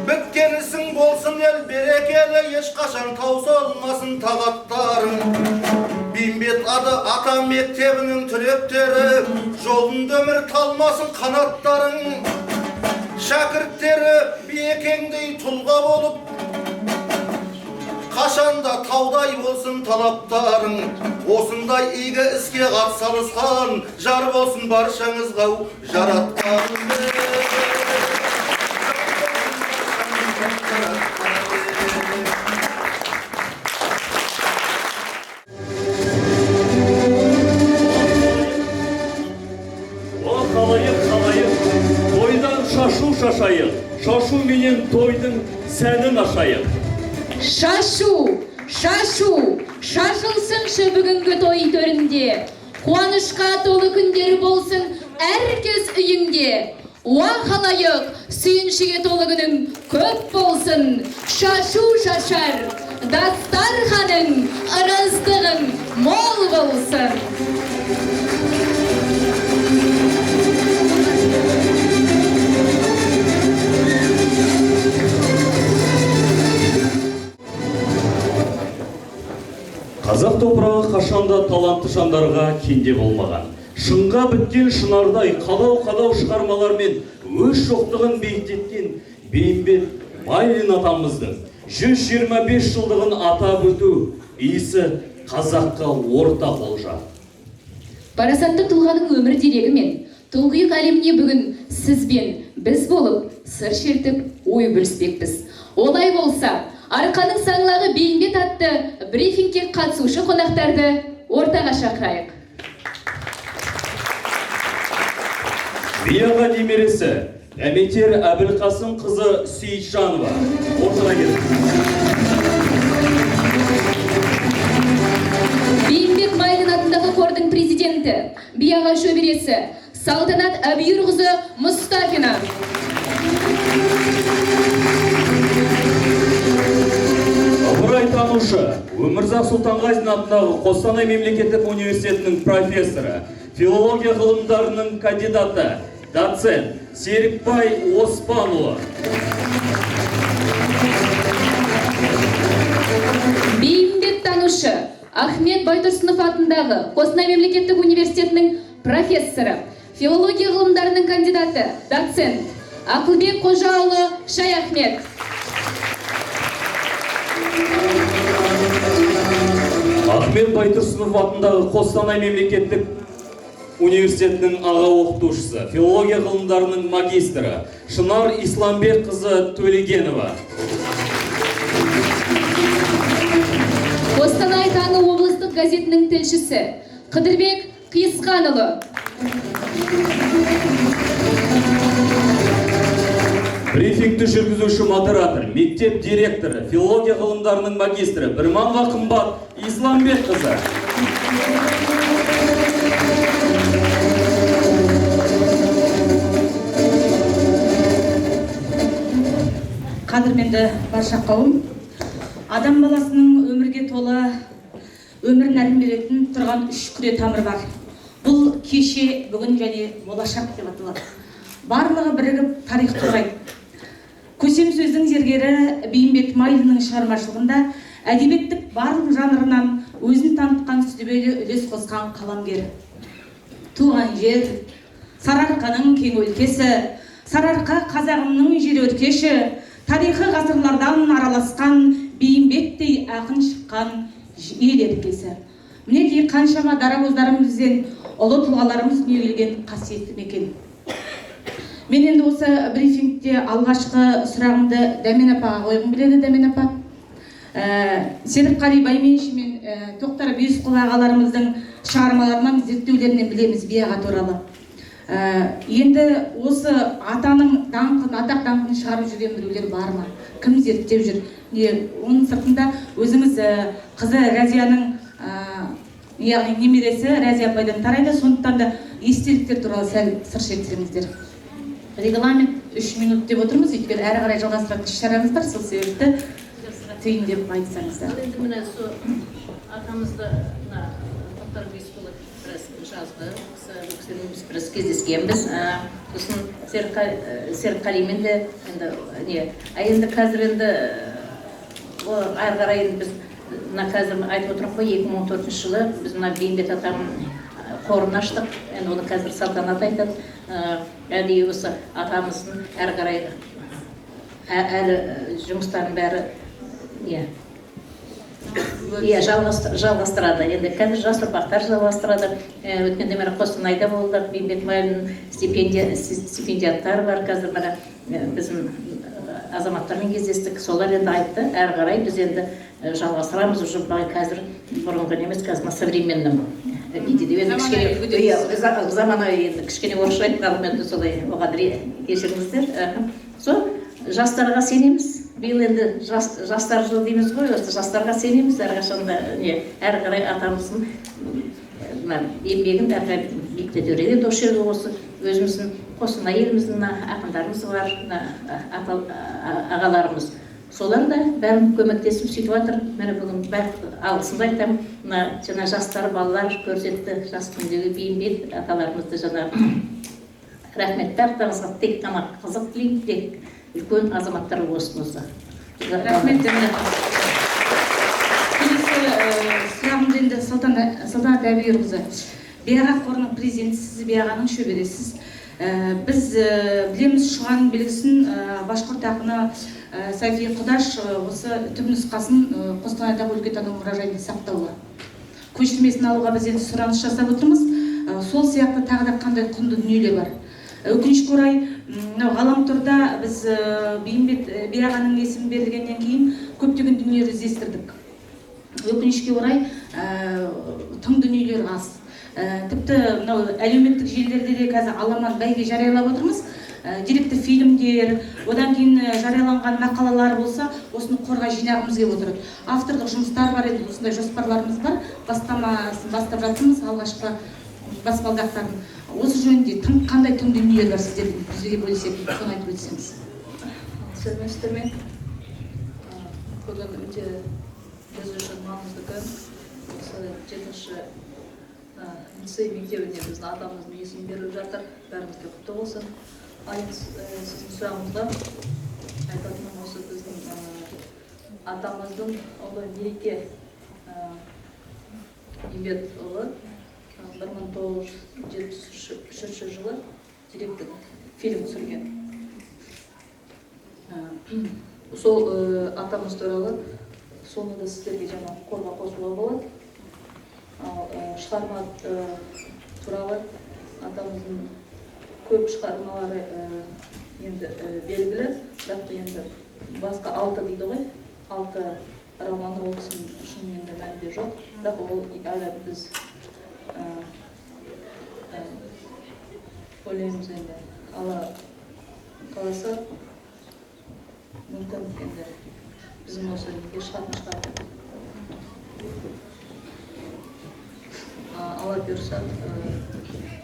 Біткен ісің болсын ел берекелі, ешқашан таусылмасын тағаттарың. Бейімбет ата мектебінің түлектері, жолында өмір талмасын қанаттарың. Шәкірттері биекеңдей тұлға болып, қашанда таудай болсын талаптарың. Осындай игі іске атсалысқан жар болсын баршаңызға жаратқан. О, халайық, халайық, тойдан шашу шашайық, шашу менен тойдың сәнін ашайық. Шашу, шашу, шашылсыншы бүгінгі той төрінде. Қуанышқа толы күндер болсын әркез үйіңде. Уа халайық, сүйіншіге толы күнің көп болсын. Шашу шашар, дастарханың, ырыздығың мол болсын. Қазақ топырағы қашанда талантты жандарға кенде болмаған. Шыңға біткен шынардай қадау-қадау шығармалармен өз жоқтығын биіктеткен Бейімбет Майлин атамыздың 125 жылдығын атап өту иісі қазаққа ортақ олжа. Парасатты тұлғаның өмір дерегі мен тұңғиық әлеміне бүгін сізбен біз болып сыр шертіп ой бөліспекпіз. Олай болса, Арқаның саңлағы Бейімбет атты брифингке қатысушы қонақтарды ортаға шақырайық. Би аға немересі Дәметер Әбілқасым қызы Сейітжанова ортаға келді. Бейімбет Майлин атындағы қордың президенті, би аға шөбересі Салтанат Әбүйірқызы Мұстафина. Ыбырайтанушы Өмірзақ Сұлтанғазин атындағы Қостанай мемлекеттік университетінің профессоры, филология ғылымдарының кандидаты, доцент Серікбай Оспанұлы. Бейімбеттанушы Ахмет Байтұрсынов атындағы Қостанай мемлекеттік университетінің профессоры, филология ғылымдарының кандидаты, доцент Ақылбек Қожаұлы Шаяхмет. Ахмет Байтұрсынов атындағы Қостанай мемлекеттік университетінің аға оқытушысы, филология ғылымдарының магистрі Шынар Исламбек қызы Төлегенова. Қостанай таңы облыстық газетінің тілшісі Қыдырбек Қиысқанұлы. Брифингті жүргізуші модератор, мектеп директоры, филология ғылымдарының магистрі Бірманова Қымбат Исламбек қызы. Қадірменді барша қауым, адам баласының өмірге толы өмір нәрін беретін тұрған үш күре тамыр бар. Бұл кеше, бүгін және болашақ деп аталады. Барлығы бірігіп тарих құрайды. Көсем сөздің зергері Бейімбет Майлиннің шығармашылығында әдебиеттік барлық жанрынан өзін танытқан сүтібелі үлес қосқан қаламгер. Туған жер, Сарыарқаның кең өлкесі, Сарыарқа қазағымның жер өркеші, тарихы ғасырлардан араласқан Бейімбеттей ақын шыққан ел еркесі. Мінекей қаншама дарабоздарымыз бен ұлы тұлғаларымыз дүниеге келген қасиетті мекен. Мен енді осы брифингте алғашқы сұрағымды Дәмен апаға қойғым келеді. Дәмен апа, Серікқали Байменшин мен Тоқтар Бейісқұл ағаларымыздың шығармаларынан, зерттеулерінен білеміз би аға туралы. Енді осы атаның даңқын, атақ даңқын шығарып жүрген біреулер бар ма? Кім зерттеп жүр? Не, оның сыртында өзіңіз қызы Разияның, яғни немересі Разия апайдан тарайды, сондықтан да естеліктер туралы сәл сыр шертсеңіздер. Регламент 3 минут деп отырмыз, өйткені әрі қарай жалғастыратын іс шарамыз бар, сол себепті түйіндеп айтсаңыздар. Ал енді міне, сол атамызды мына Тоқтар Бейісқұлы біраз жазды, бұл кісімен біз біраз кездескенбіз. Сосын Серікқалимен де енді не, а енді қазір енді әрі қарай енді біз мына қазір айтып отырмын ғой, 2014 жылы біз мына Бейімбет атаның қорын аштық. Енді оны қазір Салтанат айтады. Әдейі осы атамыздың әрі қарай әлі жұмыстарын бәрі иә жалғастырады. Енді қазір жас ұрпақтар жалғастырады. Өткенде міне Қостанайда болдық, Бейімбет Майлин стипендиаттары бар қазір, міне біздің азаматтармен кездестік, солар енді айтты, әрі қарай біз енді жалғастырамыз уже былай, қазір бұрынғы емес, қазір на современном виде деп енді кішкене, иә, заманауи, енді кішкене орысша айтқаным, енді солай, оған кешіріңіздер. Сол жастарға сенеміз. Биыл енді жастар жылы дейміз ғой, осы жастарға сенеміз әрқашанда, не, әрі қарай атамыздың мына еңбегін әрі қарай биіктете береді. Енді осы жерде осы өзіміздің Қостанай еліміздің мына ақындарымыз бар, мына ағаларымыз, солар да бәрін көмектесіп сөйтіп жатыр. Міне бүгін алғысымды айтамын, мына жаңа жастар, балалар көрсетті жас күндегі Бейімбет аталарымызды. Жаңа рахмет барлықтарыңызға, тек қана қызық тілеймін, тек үлкен азаматтар болсын осы. Рахмет. Енді келесі сұрағымды енді Салтанат Әбүйірқызы, би аға қорының президентісіз, би ағаның шөбересіз. Біз білеміз, Шұғаның белгісін башқұрт ақыны Сайфи Құдаш осы түп нұсқасын Қостанайдағы өлкетану мұражайында сақтаулы. Көшірмесін алуға біз енді сұраныс жасап отырмыз. Сол сияқты тағы да қандай құнды дүниелер бар? Өкінішке орай, мынау ғаламторда біз Бейімбет би ағаның есімі берілгеннен кейін көптеген дүниелер іздестірдік. Өкінішке орай, тың дүниелер аз. Тіпті мынау әлеуметтік желілерде де қазір аламан бәйге жариялап отырмыз. Деректі фильмдер, одан кейін жарияланған мақалалар болса, осыны қорға жинағымыз келіп отырады. Авторлық жұмыстар бар, енді осындай жоспарларымыз бар, бастамасын бастап жатырмыз, алғашқы баспалдақтарын. Осы жөнінде қандай тың дүниелер бар сіздердің бізге бөлісетін, соны айтып өтсеңіз. Сәлеметсіздер ме? Бүгін өте біз үшін маңызды күн. Осы 7-ші лицей мектебіне біздің атамыздың есімі беріліп жатыр. Бәрімізге құтты болсын. Ал енді сіздің сұрағыңызға айтатыным, осы біздің атамыздың ұлы Мереке Бейімбетұлы 1973 жылы деректі фильм түсірген. Сол атамыз туралы, соны да сіздерге жаңа қорға қосуға болады. Ал шығарма туралы атамыздың көп шығармалары енді белгілі, бірақ та енді басқа 6 дейді ғой, 6 романы ол кісінің шынымен де мәнінде жоқ, бірақ ол әлі біз ойлаймыз, енді Алла қаласа, мүмкін енді біздің осы неге шығатын шығар деп. Алла бұйырса,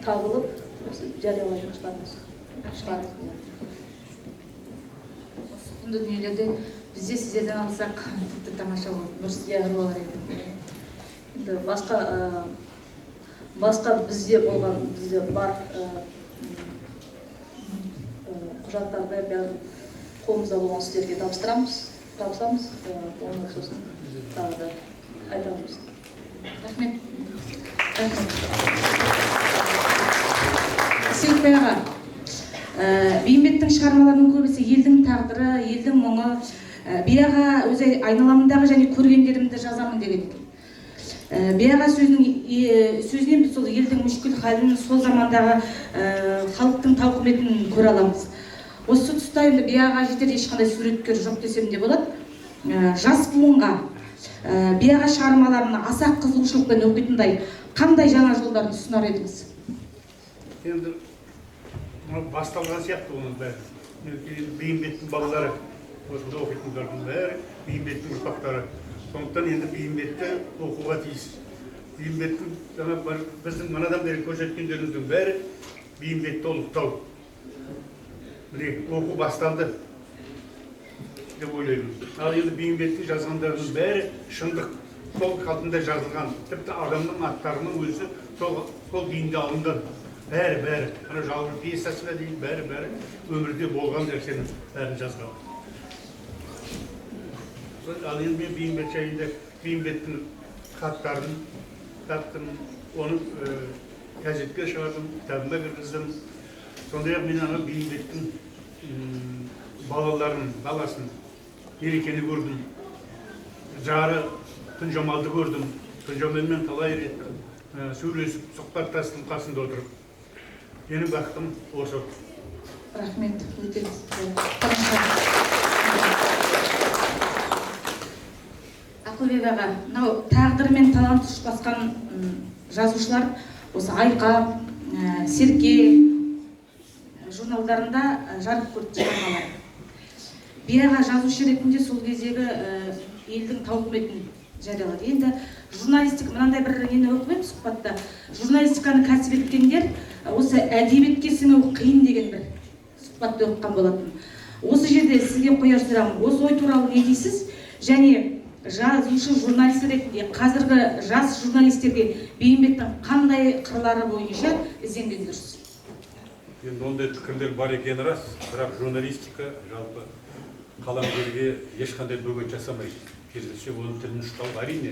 табылып осы жариялайтын шығармыз. Шығармыз. Осы құнды дүниелерді бізде сіздерден алсақ, тіпті тамаша болып, нұр болар еді. Енді басқа бізде болған, бізде бар құжаттарды бәрін қолымызда болған сіздерге тапсырамыз, оны сосын тағы да айтамыз. Рахмет. Серікбай аға, Бейімбеттің шығармаларының көбісі елдің тағдыры, елдің мұңы. Би аға өзі айналамындағы және көргендерімді жазамын деген екен. Би аға сөзінен біз сол елдің мүшкіл халін, сол замандағы халықтың тауқыметін көре аламыз. Осы тұста енді би аға жетер ешқандай суреткер жоқ десем де болады. Жас буынға Биаға шығармаларын аса қызығушылықпен оқитындай қандай жаңа жолдарын ұсынар едіңіз? Енді басталған сияқты оның бәрі. Бейімбеттің балалары, осында оқитындардың бәрі Бейімбеттің ұрпақтары. Сондықтан енді Бейімбетті оқуға тиіс. Бейімбеттің жаңа біздің манадан бері көрсеткендеріміздің бәрі Бейімбетті ұлықтау. Міне, оқу басталды деп ойлаймын. Ал енді Бейімбеттің жазғандарының бәрі шындық, сол қалпында жазылған. Тіпті адамның аттарының өзі сол күйінде алынған. Бәрі, ана Жалбыр пьесасына дейін бәрі өмірде болған нәрсенің бәрін жазған. Ал енді мен Бейімбет жайында Бейімбеттің хаттарын таптым, оны газетке шығардым, кітабыма кіргіздім. Сондай-ақ мен ана Бейімбеттің балаларын, баласын Ерекені көрдім, жары Күнжамалды көрдім. Күнжамалмен талай рет сөйлесіп, сұхбаттастым қасында отырып. Менің бақытым осы. Рахмет, өте тамаша. Ақылбек аға, мынау тағдыр мен талант ұшқасқан жазушылар осы Айқап, Серке журналдарында жарық көрді шығармалар. Биаға жазушы ретінде сол кездегі елдің тауқыметін жариялады. Енді журналистика, мынандай бір нені оқып едім сұхбатта, журналистиканы кәсіп еткендер осы әдебиетке сіңу қиын деген бір сұхбатты оқыған болатын. Осы жерде сізге қояр сұрағым, осы ой туралы не дейсіз? Және жазушы журналист ретінде қазіргі жас журналистерге Бейімбеттің қандай қырлары бойынша ізденген дұрыс? Енді ондай пікірлер бар екені рас, бірақ журналистика жалпы қаламгерге ешқандай бөгет жасамайды. Керісінше оның тілін ұштау, әрине,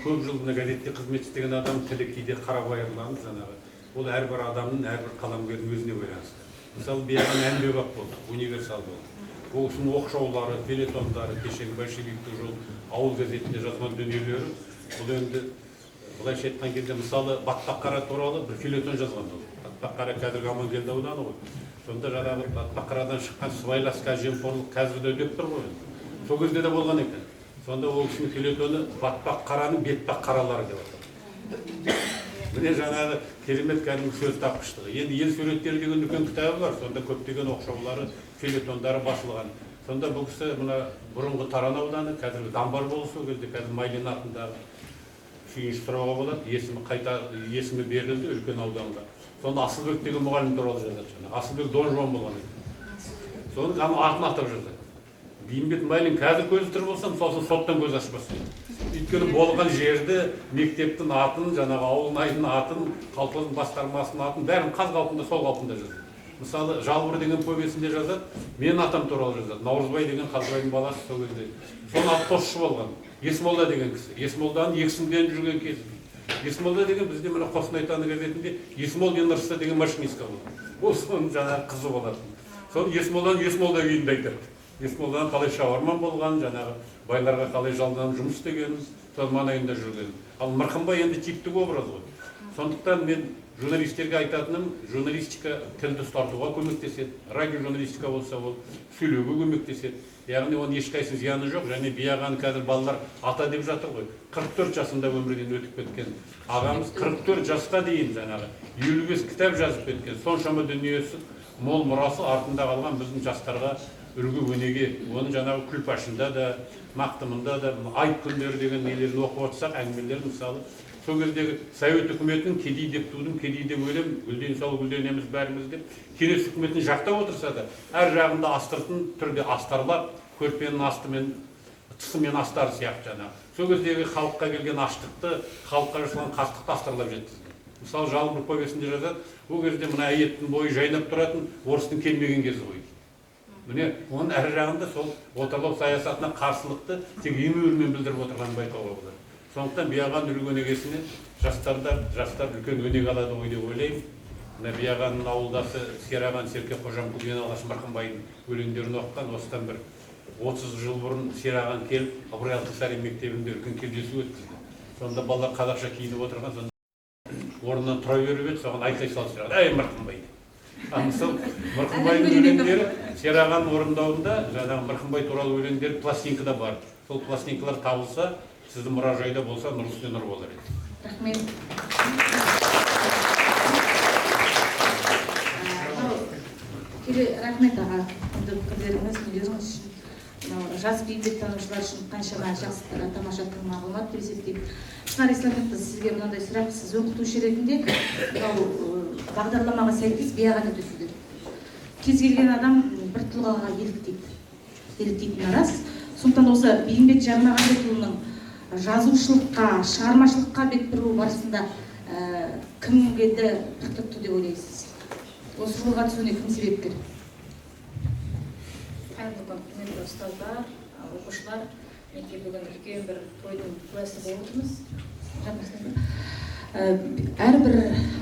көп жыл мына газетте қызмет істеген адам тілі кейде қарабайырланып жаңағы. Ол әрбір адамның, әрбір қаламгердің өзіне байланысты. Мысалы, Биағаның әмбебап болды, универсал болды. Ол кісінің оқшаулары, фельетондары, кешегі большевиктік жол, ауыл газетінде жазған дүниелері, бұл енді былайша айтқан кезде, мысалы, Батпаққара туралы бір фельетон жазған ол. Батпаққара қазіргі Амангелді ауданы ғой. Сонда жаңағы Батпаққарадан шыққан сыбайлас жемқорлық қазір де үдеп тұр ғой. Сол кезде де болған екен. Сонда ол кісінің фельетоны Батпаққараның бетпақ қаралары деп аталады. Міне жаңағы керемет кәдімгі сөз тапқыштығы. Енді ел суреттері деген үлкен кітабы бар, сонда көптеген оқшаулары, фельетондары басылған. Сонда бұл кісі мына бұрынғы Таран ауданы, қазіргі Дамбар болысы, ол кезде қазір Майлин атындағы сүйінші сұрауға болады, есімі қайта есімі берілді үлкен ауданға. Сонда Асылбек деген мұғалім туралы жазады. Асылбек Дон Жуан болған екен. Соның атын атап жазады. Бейімбет Майлин қазір көзі тірі болса, мысалы соттан көз ашпас еді. Өйткені болған жерді, мектептің атын, жаңағы ауылнайдың атын, колхоздың басқармасының атын, бәрін қаз қалпында, сол қалпында жазады. Мысалы, Жалбыр деген повесінде жазады, мен атам туралы жазады. Наурызбай деген Қазбайдың баласы сол кезде. Соның атқосшы болған. Есмолда деген кісі. Есмолданың ексімденіп жүрген кезі. Есмолда деген бізде мына Қостанай таңы газетінде Есмолдин Ырысты деген машинистка болды. Ол соның жаңағы қызы болатын. Соны Есмолданың Есмолда күйінде айтады. Есмолданың қалай шабарман болған, жаңағы байларға қалай жалданып жұмыс істеген, сол маңайында жүрген. Ал Мырқымбай енді типтік образ ғой. Сондықтан мен журналистерге айтатыным, журналистика тілді ұстартуға көмектеседі, радиожурналистика болса ол сөйлеуге көмектеседі. Яғни оның ешқайсының зияны жоқ. Және Биағаны қазір балалар ата деп жатыр ғой. 44 жасында өмірден өтіп кеткен ағамыз 44 жасқа дейін жаңағы 55 кітап жазып кеткен. Соншама дүниесі, мол мұрасы артында қалған біздің жастарға үлгі өнеге. Оның жаңағы Күлпашында да, Мақтымында да, айт күндері деген нелерін оқып отырсақ, әңгімелерін мысалы, сол кездегі Совет үкіметінің кедей деп тудым, кедей деп өлем, гүлден сау гүлденеміз бәріміз деп Кеңес үкіметін жақтап отырса да, әр жағында астыртын түрде астарлап, көрпенің астымен, тысымен астары сияқты жаңағы. Сол кездегі халыққа келген аштықты, халыққа жасалған қастықты астарлап жеткізген. Мысалы, Жалбыр повесінде жазады, ол кезде мына әйеттің бойы жайнап тұратын орыстың келмеген кезі ғой. Міне, оның әр жағында сол отарлау саясатына қарсылықты тек емеурінмен білдіріп отырғанын байқауға болады. Сондықтан Биағаның үлгі өнегесіне жастар үлкен өнеге алады ғой деп ойлаймын. Мына Биағаның ауылдасы Сераған Серке Қожамқұл ең алғаш Мырқымбайдың өлеңдерін оқыған. Осыдан бір 30 жыл бұрын Сераған келіп Ыбырай Алтынсарин мектебінде үлкен кездесу өткізді. Сонда балалар қазақша киініп отырған, сонда орнынан тұра беріп еді, соған айқай салып Сераған, әй Мырқымбай деп. Мысалы, Мырқымбайдың өлеңдері Сераған орындауында, жаңағы Мырқымбай туралы өлеңдері пластинкада бар. Сол пластинкалар табылса, сіздің мұражайда болса, нұр үстіне нұр болар еді. Рахмет. Рахмет аға, құнды пікірлеріңіз, үйлеріңіз үшін, мынау жас бейімбеттанушылар үшін қаншама жақсы тамаша тың мағлұмат деп есептеймін. Шынар Исламбекқызы, сізге мынандай сұрақ, сіз оқытушы ретінде мынау бағдарламаға сәйкес би аға деп өтсіздер. Кез келген адам бір тұлғаға еліктейді. Еліктейтіні рас. Сондықтан осы Бейімбет Жармағамбетұлының жазушылыққа, шығармашылыққа бет бұру барысында кімге пір тұтты деп ойлайсыз? Осы жолға түсуіне кім себепкер? Қайырлы күн, құрметті ұстаздар, оқушылар. Мінекей бүгін үлкен бір тойдың куәсі болып отырмыз. Әрбір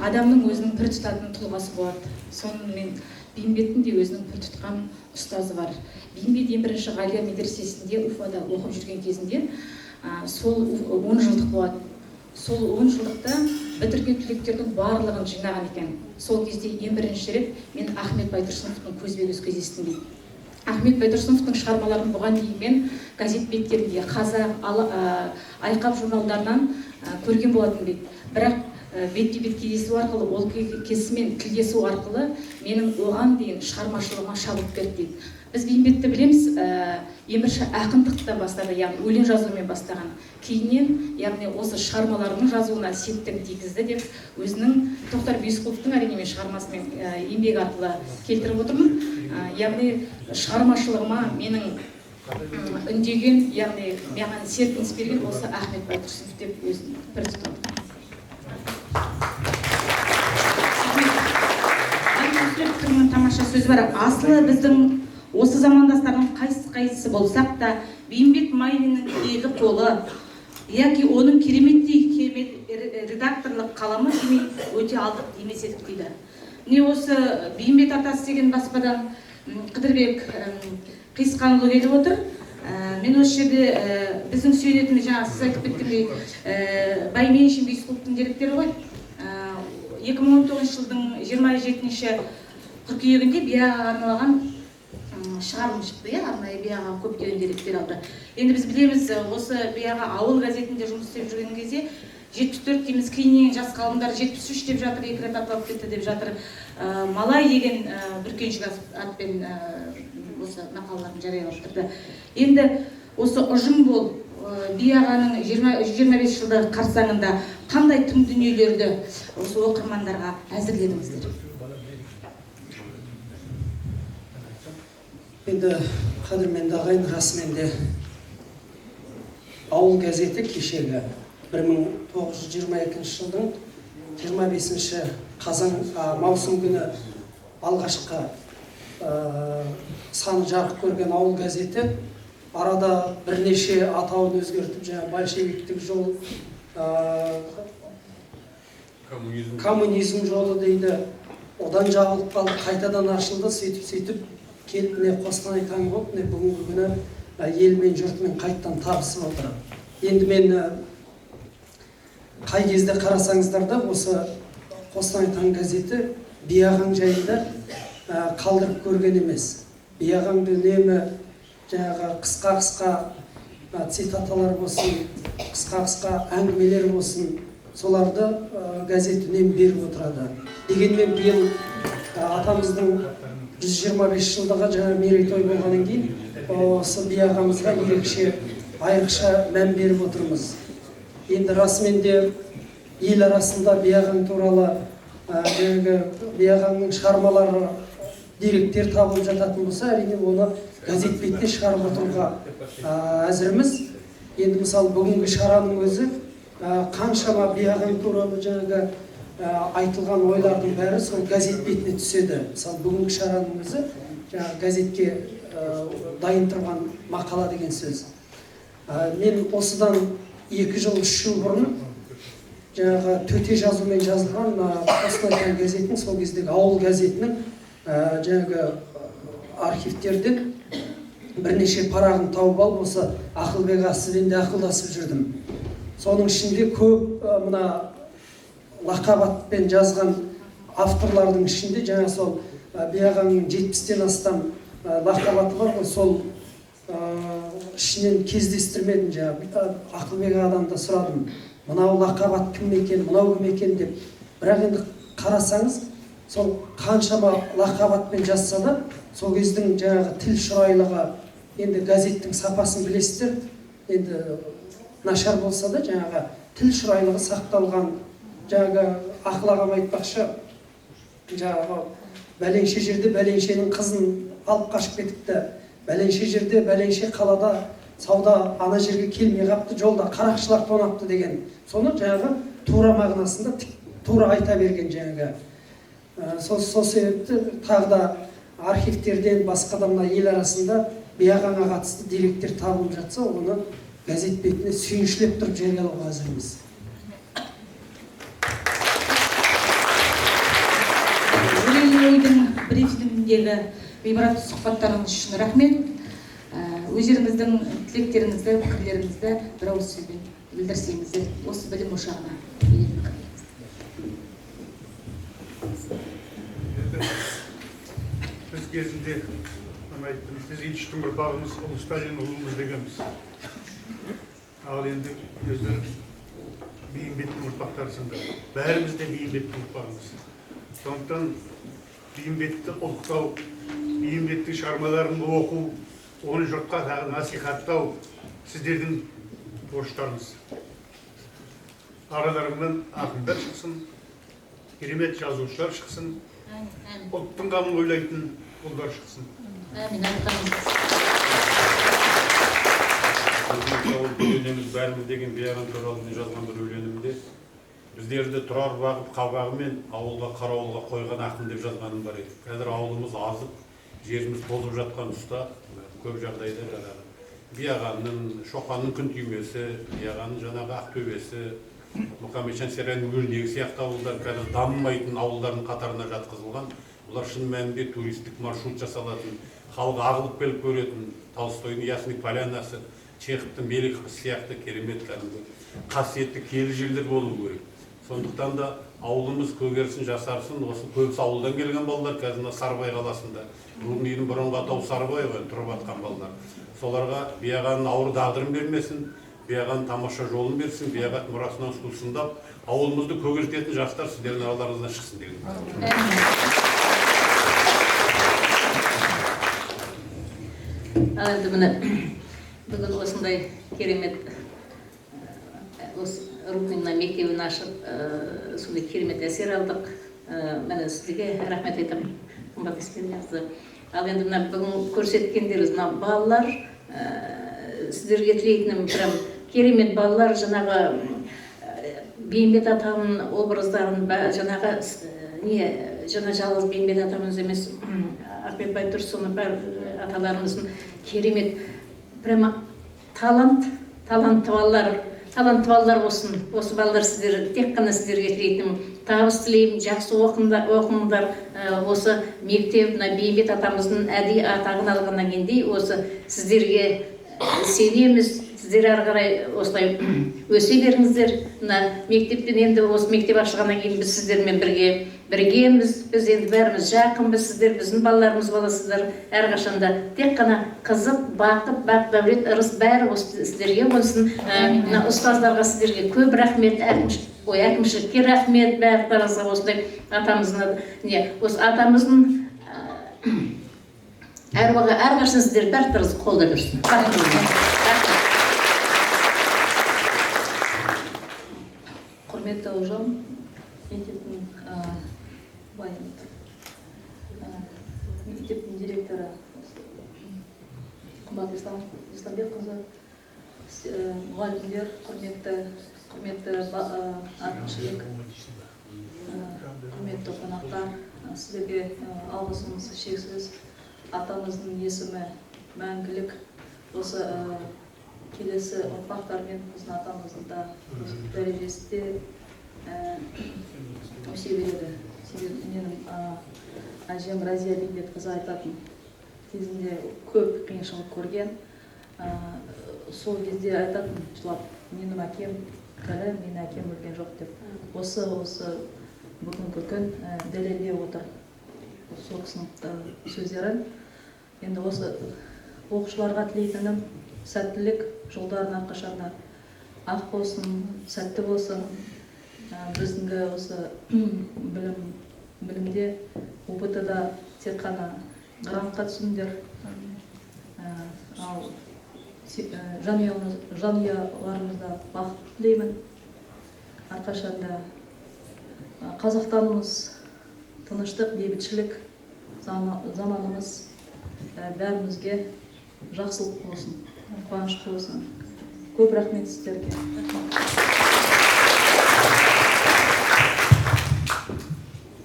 адамның өзінің пір тұтатын тұлғасы болады. Сонымен Бейімбеттің де өзінің пір тұтқан ұстазы бар. Бейімбет ең бірінші Ғалия медресесінде Уфада оқып жүрген кезінде сол 10 жылдық болады. Сол 10 жылдықта бітірген түлектердің барлығын жинаған екен. Сол кезде ең бірінші рет мен Ахмет Байтұрсыновтың көзбе-көз кездестім дейді. Ахмет Байтұрсыновтың шығармаларын бұған дейін мен газет беттерінде, Қазақ, Айқап журналдарынан көрген болатын дейді. Бірақ бетпе-бет кездесу арқылы, ол кісімен тілдесу арқылы менің оған дейін шығармашылығыма шабыт берді дейді. Біз Бейімбетті білеміз, ең бірінші ақындықтан бастады, яғни өлең жазумен бастаған. Кейіннен, яғни осы шығармаларының жазуына септігін тигізді деп өзінің Тоқтар Бейсқұловтың әрине мен шығармасымен еңбек арқылы келтіріп отырмын. Яғни шығармашылығыма менің үндеген, яғни маған серпіліс берген осы Ахмет Байтұрсынов деп өзін пір тұтады. Тамаша сөз бар. Асылы біздің осы замандастардың қайсы-қайсысы болсақ та, Бейімбет Майлиннің киелі қолы, яки оның кереметтей керемет редакторлық қаламы демей өте алдық демес едік дейді. Міне осы Бейімбет атасы деген баспадан Қыдырбек Қисқанұлы келіп отыр. Мен осы жерде біздің сүйенетініміз, жаңа сіз айтып кеткендей, Байменшин Бейсқұловтың деректері ғой. 2019 жылдың 27 қыркүйегінде би ағаға арналған шығарылым шықты, иә, арнайы би аға көптеген деректер алды. Енді біз білеміз, осы би аға Ауыл газетінде жұмыс істеп жүрген кезде 74 дейміз, кейіннен жас ғалымдар 73 деп жатыр, екі рет аталып кетті деп жатыр. Малай деген бүркеншік атпен осы мақалаларын жариялап тұрды. Енді осы ұжым болып би ағаның 125 жылдығы қарсаңында қандай тың дүниелерді осы оқырмандарға әзірледіңіздер? Енді қадірменді ағайын, расымен де Ауыл газеті кешегі 1922 жылдың 25 қазан маусым күні алғашқы саны жарық көрген Ауыл газеті арада бірнеше атауын өзгертіп, жаңа большевиктік жол, коммунизм жолы дейді, одан жабылып қалып, қайтадан ашылды, сөйтіп-сөйтіп келіп міне Қостанай таңы болып, міне бүгінгі күні елмен жұртымен қайтадан табысып отыр. Енді мен қай кезде қарасаңыздар да осы Қостанай таңы газеті би ағаң жайында қалдырып көрген емес. Би ағаңды үнемі жаңағы қысқа-қысқа цитаталар болсын, қысқа-қысқа әңгімелер болсын, соларды газет үнемі беріп отырады. Дегенмен биыл атамыздың 125 жылдығы жаңа мерейтой болғаннан кейін осы би ағамызға ерекше айрықша мән беріп отырмыз. Енді расымен де ел арасында би ағаң туралы жаңағы би ағаңның шығармалары, деректер табылып жататын болса, әрине оны газет бетіне шығарып отыруға әзірміз. Енді мысалы бүгінгі шараның өзі қаншама би ағаң туралы жаңағы айтылған ойлардың бәрі сол газет бетіне түседі. Мысалы бүгінгі шараның өзі жаңағы газетке дайын тұрған мақала деген сөз. Мен осыдан 2 жыл, 3 жыл бұрын жаңағы төте жазумен жазылған Қостанай таңы газетінің, сол кездегі Ауыл газетінің жаңағы архивтерден бірнеше парағын тауып алып, осы Ақылбек ағасымен де ақылдасып жүрдім. Соның ішінде көп мына лақап атпен жазған авторлардың ішінде жаңа сол би ағаңның 70-тен астам лақап аты бар ғой, сол Ішінен кездестірмедім, жаңағы Ақылбек ағадан да сұрадым, мынау лақап ат кім екен, мынау кім екен деп. Бірақ енді қарасаңыз, сол қаншама лақап атпен жазса да, сол кездің жаңағы тіл шұрайлығы, енді газеттің сапасын білесіздер, енді нашар болса да жаңағы тіл шұрайлығы сақталған. Жаңағы Ақыл ағам айтпақшы, жаңағы бәленше жерде бәленшенің қызын алып қашып кетіпті, бәленше жерде бәленше қалада сауда ана жерге келмей қапты, жолда қарақшылар тонапты деген, соны жаңағы тура мағынасында тура айта берген жаңағы. Сол себепті тағы да архивтерден басқа да мына ел арасында Биағаңа қатысты деректер табылып жатса, оны газет бетіне сүйіншілеп тұрып жариялауға әзірміз. Өрелі ойдың брифингіндегі ғибратты сұхбаттарыңыз үшін рахмет. Өздеріңіздің тілектеріңізді, пікірлеріңізді бір ауыз сөзбен білдірсеңіздер, осы білім ошағына беретін пікірлеріңізді. Біз кезінде айттым, біз Ильичтің ұрпағымыз, ұлы Сталин ұлымыз дегенбіз. Ал енді өздері Бейімбеттің ұрпақтарысыңдар. Бәріміз де Бейімбеттің ұрпағымыз. Сондықтан Бейімбетті ұлықтау, Бейімбеттің шығармаларын оқу, оны жұртқа тағы насихаттау сіздердің борыштарыңыз. Араларыңнан ақындар шықсын, керемет жазушылар шықсын, ұлттың қамын ойлайтын ұлдар шықсын. Әмин. Өлеңіміз бәріміз деген Биағаң туралы мен жазған бір өлеңімде біздерді тұрар бағып қабағымен ауылға қарауылға қойған ақын деп жазғаным бар еді. Қазір ауылымыз азып, жеріміз тозып жатқан тұста көп жағдайда жаңағы Биағанның, Шоқанның күн түймесі, Биағанның жаңағы Ақтөбесі, Мұхамеджан Серайының өрнегі сияқты ауылдар қазір дамымайтын ауылдардың қатарына жатқызылған. Бұлар шын мәнінде туристік маршрут жасалатын, халық ағылып келіп көретін Толстойдың Ясный Полянасы, Чеховтың Мелихов сияқты керемет кәдімгі қасиетті киелі жерлер болу керек. Сондықтан да ауылымыз көгерсін, жасарсын. Осы көбісі ауылдан келген балалар қазір мына Сарыбай қаласында, Рудныйдың бұрынғы атауы Сарыбай ғой, тұрып жатқан балалар. Соларға Биағаның ауыр тағдырын бермесін, Биағаның тамаша жолын берсін, Биаға мұрасынан сусындап, ауылымызды көгертетін жастар сіздердің араларыңыздан шықсын деген. Ал енді міне бүгін осындай керемет осы Рудный мына мектебін ашып, сондай керемет әсер алдық. Міне сізге рахмет айтамын, Қымбат Ескендерқызы. Ал енді мына бүгін көрсеткендеріңіз мына балалар, сіздерге тілейтінім прям керемет балалар, жаңағы Бейімбет атамның образдарын, жаңағы не, жаңа жалғыз Бейімбет атамыз емес, Ахмет Байтұрсынов аталарымыздың керемет прямо талантты балалар, талантты балалар болсын. Осы балалар сіздер, тек қана сіздерге тілейтінім табыс тілеймін, жақсы оқыңдар. Осы мектеп мына Бейімбет атамыздың әдейі атағын алғаннан кейін осы сіздерге сенеміз, сіздер ары қарай осылай өсе беріңіздер. Мына мектептен енді осы мектеп ашылғаннан кейін біз сіздермен біргеміз, біз енді бәріміз жақынбыз, сіздер біздің балаларымыз боласыздар. Әрқашанда тек қана қызық, бақыт, бақ дәулет, ырыс бәрі осы сіздерге болсын. Мына ұстаздарға сіздерге көп рахмет, әкімшілікке рахмет, барлықтарыңызға осындай атамыздың не, осы атамыздың әруағы әрқашан сіздер барлықтарыңыз қолда жүрсін. Құрметті ұжым, мектептің мектептің директоры Қымбат Исламбекқызы, мұғалімдер, құрметті әкімшілік, құрметті қонақтар, сіздерге алғысымыз шексіз. Атамыздың есімі мәңгілік. Осы келесі ұрпақтармен біздің атамыздың да дәрежесі де өсе береді. Себебі менің әжем Разия Бейімбетқызы айтатын, кезінде көп қиыншылық көрген, сол кезде айтатын жылап, менің әкем тірі, менің әкем өлген жоқ деп. Осы бүгінгі күн дәлелдеп отыр сол кісінің сөздерін. Енді осы Оқушыларға тілейтінім сәттілік, жолдарын әрқашанда ақ болсын, сәтті болсын. Біздіңгі осы білімде, ҰБТ-да тек қана грантқа түсіңдер. Ал жанұяларыңызда бақыт тілеймін. Әрқашанда Қазақстанымыз тыныштық, бейбітшілік, заманымыз бәрімізге жақсылық болсын, қуаныш болсын. Көп рахмет сіздерге.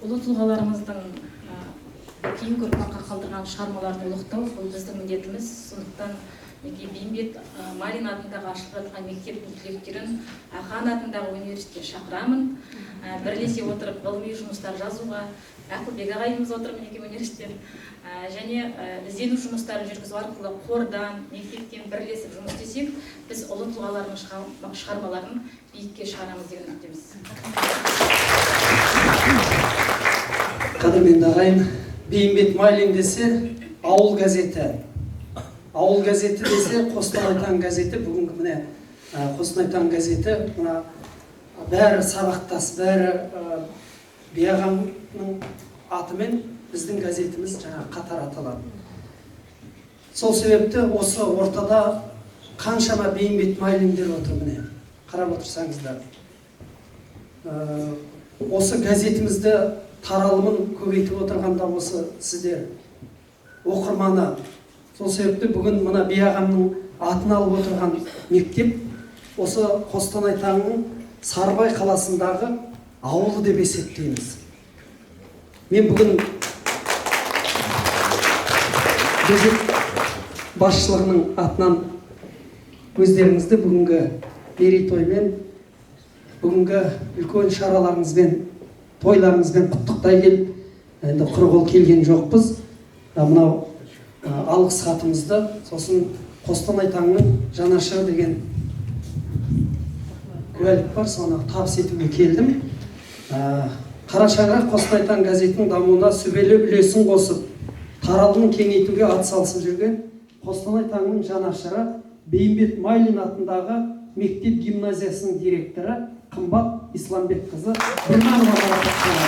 Ұлы тұлғаларымыздың кейінгі ұрпаққа қалдырған шығармаларын ұлықтау бұл біздің міндетіміз. Сондықтан Бейімбет Майлин атындағы ашылып жатқан мектептің түлектерін Ақан атындағы университетке шақырамын. Бірлесе отырып ғылыми жұмыстар жазуға, Ақылбек ағайымыз отыр мінекей университеттен, және іздену жұмыстарын жүргізу арқылы қордан, мектептен бірлесіп жұмыс істесек, біз ұлы тұлғалардың шығармаларын биікке шығарамыз деген үміттеміз. Қадірменді ағайын, Бейімбет Майлин десе ауыл газеті. Ауыл газеті десе Қостанай таң газеті. Бүгінгі міне Қостанай таң газеті мына бәрі сабақтас, бәрі би ағамның атымен біздің газетіміз жаңа қатар аталады. Сол себепті осы ортада қаншама Бейімбет Майлиндер отыр, міне қарап отырсаңыздар. Осы газетімізді таралымын көбейтіп отырғанда осы сіздер оқырманы. Сол себепті бүгін мына би ағамның атын алып отырған мектеп осы Қостанай таңының Сарыбай қаласындағы ауылы деп есептейміз. Мен бүгін газет басшылығының атынан өздеріңізді бүгінгі мерейтоймен, бүгінгі үлкен шараларыңызбен, тойларыңызбен құттықтай келіп, енді құр қол келген жоқпыз. Мынау алғыс хатымызды, сосын Қостанай таңының жанашыры деген куәлік бар, соны табыс етуге келдім. Қара шаңырақ Қостанай таң газетінің дамуына сүбелі үлесін қосып, таралымын кеңейтуге атсалысып жүрген Қостанай таңының жанашыры Бейімбет Майлин атындағы мектеп гимназиясының директоры Қымбат Исламбекқызы Бірманова марапатталады.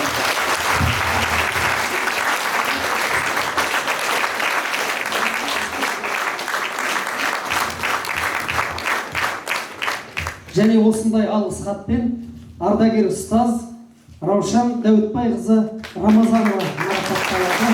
Және осындай алғыс хатпен ардагер ұстаз Раушан Дәуітбайқызы Рамазанова марапатталады.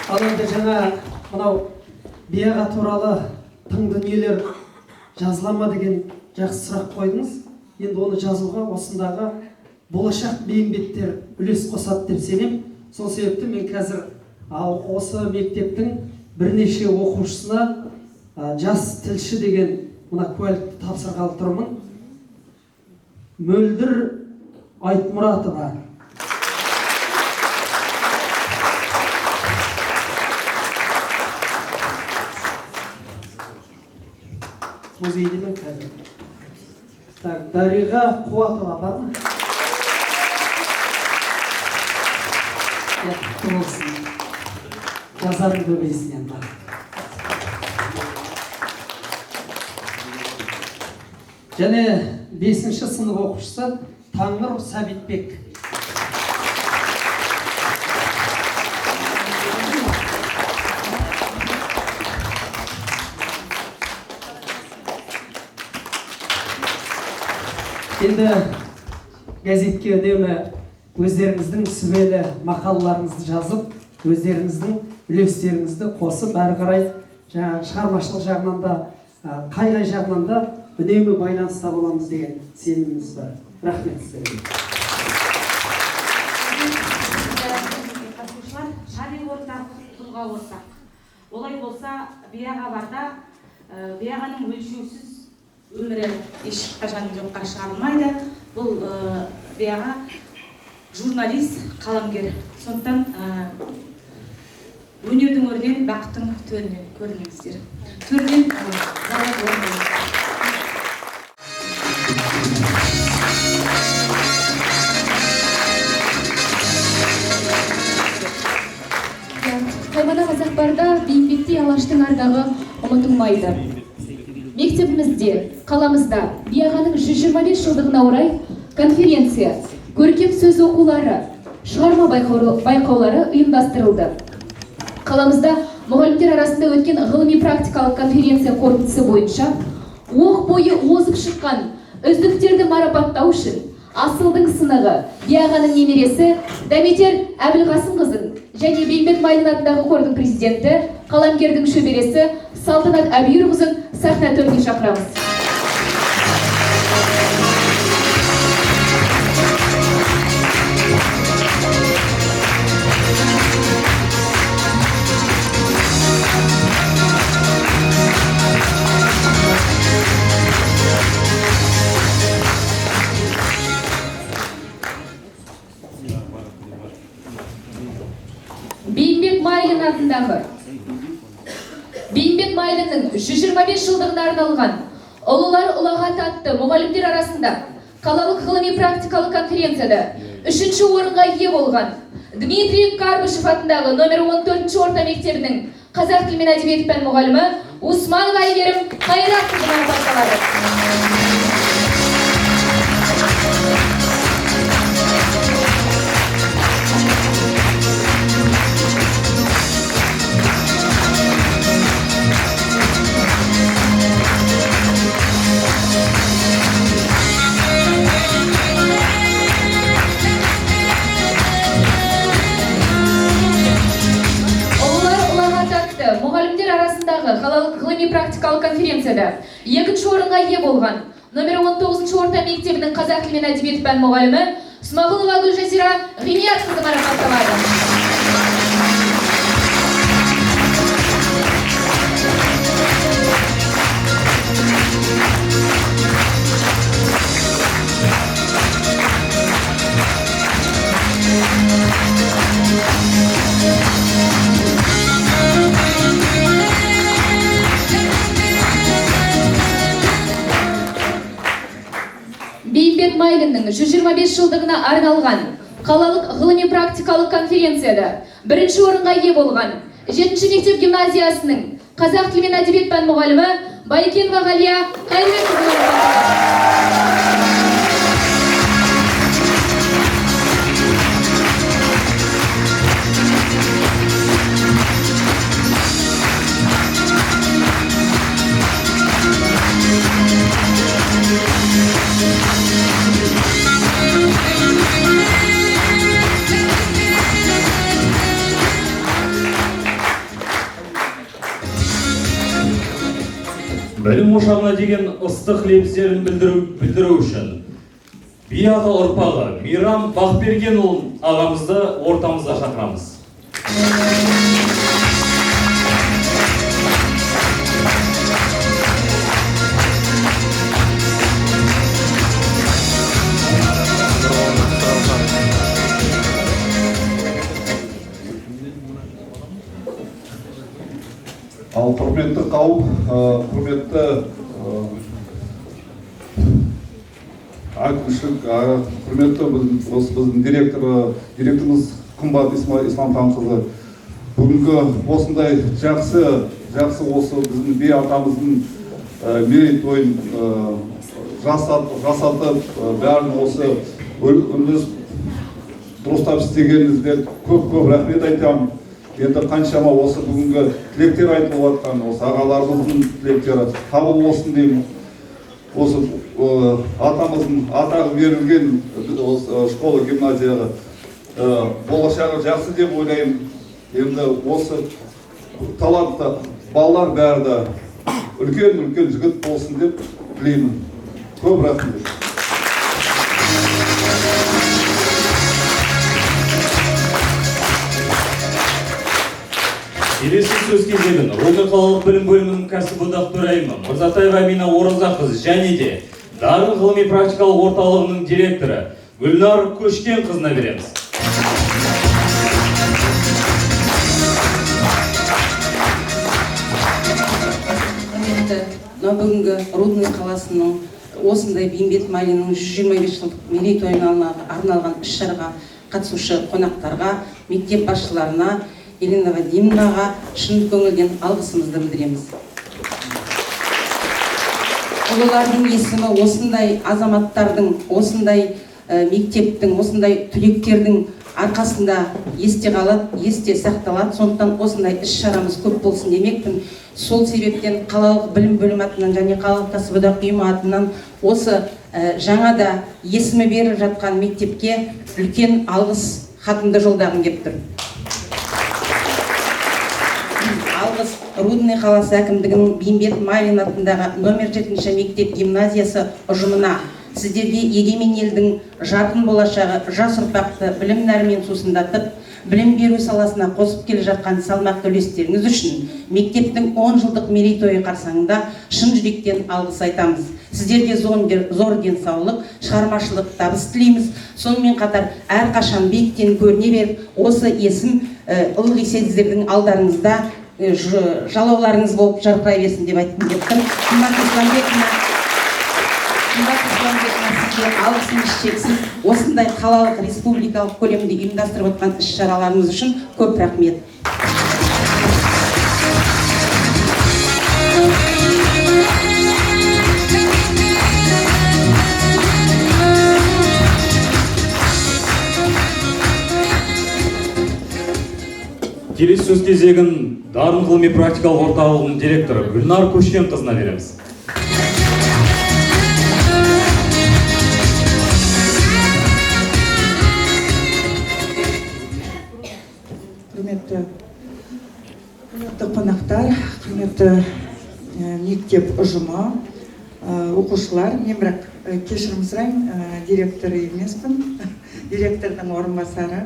Ал енді жаңа мынау би аға туралы тың дүниелер жазыла ма деген жақсы сұрақ қойдыңыз. Енді оны жазуға осындағы болашақ бейімбеттер үлес қосады деп сенем. Сол себепті мен қазір осы мектептің бірнеше оқушысына жас тілші деген мына куәлікті тапсырғалы тұрмын. Мөлдір Айтмұратова. Музейде ме қазір? Так, Дариға Қуатова бар ма? Құтты болсын. Жазарын көбейсін енді. Және 5-ші сынып оқушысы Таңнұр Сәбитбек. Енді газетке үнемі өздеріңіздің сүбелі мақалаларыңызды жазып, өздеріңіздің үлестеріңізді қосып, әрі қарай жаңағы шығармашылық жағынан да, қай-қай жағынан да үнемі байланыста боламыз деген сеніміміз бар. Рахмет сіздерге. Қатысушылар, тарих ортақ, тұлға ортақ. Олай болса, би аға барда, би ағаның өлшеусіз өмірі ешқашан жоққа шығарылмайды. Бұл би аға Журналист, қаламгер. Сондықтан өнердің өрінен, бақыттың төрінен көрініңіздер. Төрінен залға орын болсын. Қаймана қазақ барда Бейімбеттей алаштың ардағы ұмытылмайды. Мектебімізде, қаламызда би ағаның 125 жылдығына орай конференция, көркем сөз оқулары, шығарма байқаулары ұйымдастырылды. Қаламызда мұғалімдер арасында өткен ғылыми практикалық конференция қорытындысы бойынша оқ бойы озып шыққан үздіктерді марапаттау үшін асылдың сынығы би ағаның немересі Дәметер Әбілқасымқызын және Бейімбет Майлин атындағы қордың президенті, қаламгердің шөбересі Салтанат Әбүйірқызын сахна төріне шақырамыз. Бейімбет Майлин атындағы Бейімбет Майлиннің 125 жылдығына арналған Ұлылар ұлағаты атты мұғалімдер арасында қалалық ғылыми практикалық конференцияда 3-ші орынға ие болған Дмитрий Карбышев атындағы номер 14 орта мектебінің қазақ тілі мен әдебиет пән мұғалімі Усманова Әйгерім Қайратқызы марапатталады. Мұғалімдер арасындағы қалалық ғылыми практикалық конференцияда 2-ші орынға ие болған номер 19 орта мектебінің қазақ тілі мен әдебиет пән мұғалімі Смағұлова Гүлжазира Ғиниятқызы марапатталады. Бейімбет Майлиннің 125 жылдығына арналған қалалық ғылыми практикалық конференцияда 1-ші орынға ие болған 7-ші мектеп гимназиясының қазақ тілі мен әдебиет пән мұғалімі Байкенова Ғалия Қайырбекқызы марапатталады. Білім ошағына деген ыстық лебіздерін білдіру үшін би аға ұрпағы Мейрам Бақбергенұлын ағамызды ортамызға шақырамыз. Ал құрметті қауым, құрметті әкімшілік, құрметті біздің директорымыз Қымбат Исламханқызы, бүгінгі осындай жақсы осы біздің би атамыздың мерейтойын жасатып, бәрін осы үлес дұрыстап істегеніңізге көп-көп рахмет айтамын. Енді қаншама осы бүгінгі тілектер айтылып жатқан, осы ағаларымыздың тілектері қабыл болсын деймін. Осы атамыздың атағы берілген школа гимназияға болашағы жақсы деп ойлаймын. Енді осы талантты балалар бәрі де үлкен-үлкен жігіт болсын деп тілеймін. Көп рахмет. Келесі сөз кезегін Рудный қалалық білім бөлімінің кәсіподақ төрайымы Мырзатаева Амина Оразаққызы және де Дарын ғылыми практикалық орталығының директоры Гүлнар Көшкен қызына береміз. Құрметті мынау бүгінгі Рудный қаласының осындай Бейімбет Майлиннің 125 жылдық мерейтойына арналған іс-шараға қатысушы қонақтарға, мектеп басшыларына, Елена Вадимовнаға шын көңілден алғысымызды білдіреміз. Ұлылардың есімі осындай азаматтардың, осындай мектептің, осындай түлектердің арқасында есте қалады, есте сақталады. Сондықтан осындай іс-шарамыз көп болсын демекпін. Сол себептен қалалық білім бөлімі атынан және қалалық кәсіподақ ұйымы атынан осы жаңада есімі беріліп жатқан мектепке үлкен алғыс хатымды жолдағым келіп тұр. Алғыс Рудный қаласы әкімдігінің Бейімбет Майлин атындағы номер 7 мектеп гимназиясы ұжымына. Сіздерге егемен елдің жарқын болашағы жас ұрпақты білім нәрімен сусындатып, білім беру саласына қосып келе жатқан салмақты үлестеріңіз үшін мектептің 10 жылдық мерейтойы қарсаңында шын жүректен алғыс айтамыз. Сіздерге зор денсаулық, шығармашылық табыс тілейміз. Сонымен қатар әрқашан биіктен көріне беріп, осы есім ылғи сіздердің алдарыңызда жалауларыңыз болып жарқырай берсін деп айтқым келіп тұр. Қымбат Исламбековна, сізге алғысымыз шексіз. Осындай қалалық, республикалық көлемде ұйымдастырып отқан іс-шараларыңыз үшін көп рахмет. Келесі сөз кезегін Дарын ғылыми практикалық орталығының директоры Гүлнар Көшкен қызына береміз. Құрметті қонақтар, құрметті мектеп ұжымы, оқушылар, мен бірақ кешірім сұраймын, директор емеспін, директордың орынбасары.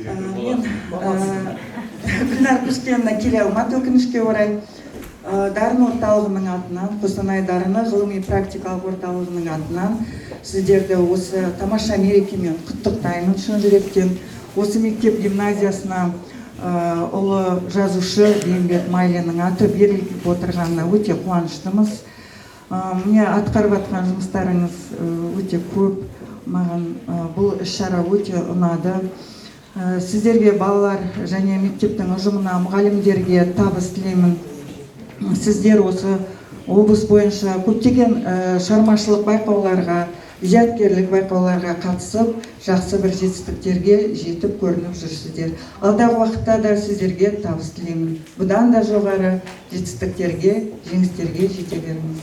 Мен Гүлнар Көшкеновна келе алмады, өкінішке орай. Дарын орталығының атынан, Қостанай дарыны ғылыми практикалық орталығының атынан сіздерді осы тамаша мерекемен құттықтаймын шын жүректен. Осы мектеп гимназиясына ұлы жазушы Бейімбет Майлиннің аты беріліп отырғанына өте қуаныштымыз. Міне атқарып жатқан жұмыстарыңыз өте көп. Маған бұл іс-шара өте ұнады. Сіздерге балалар және мектептің ұжымына, мұғалімдерге табыс тілеймін. Сіздер осы облыс бойынша көптеген шығармашылық байқауларға, зияткерлік байқауларға қатысып, жақсы бір жетістіктерге жетіп көрініп жүрсіздер. Алдағы уақытта да сіздерге табыс тілеймін. Бұдан да жоғары жетістіктерге, жеңістерге жете беріңіз.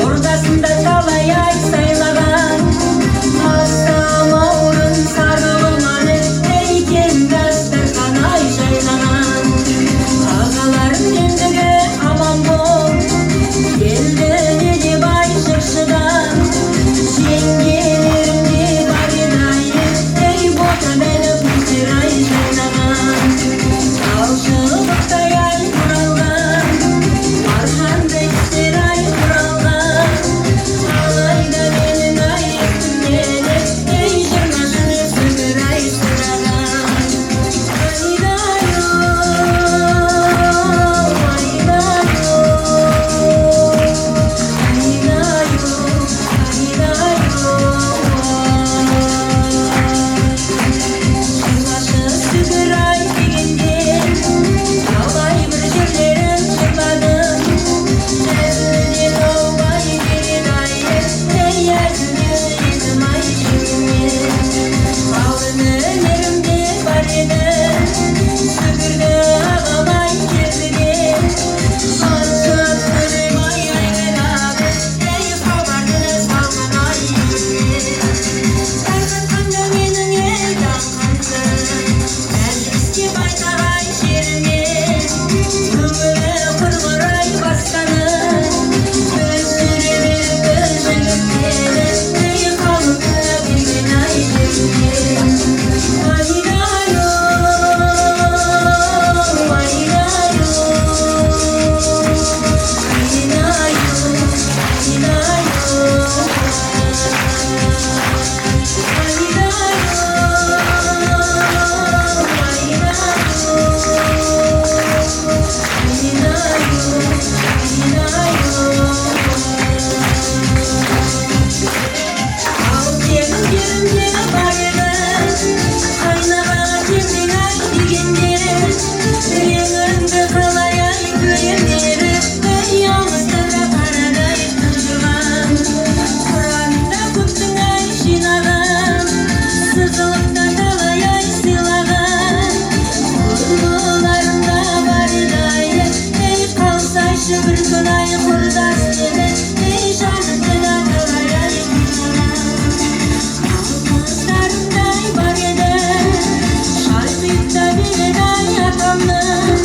Ордасында талай ай сайлаған. Мырзалықта талай ай сыйлаған. Құрбыларым да бар еді, ей, қалсайшы бір күн ай құрдас деді, ей, жанымды да талай ай қинаған. Алпыстарымдай бар еді, шай құйып та береді ай атамның,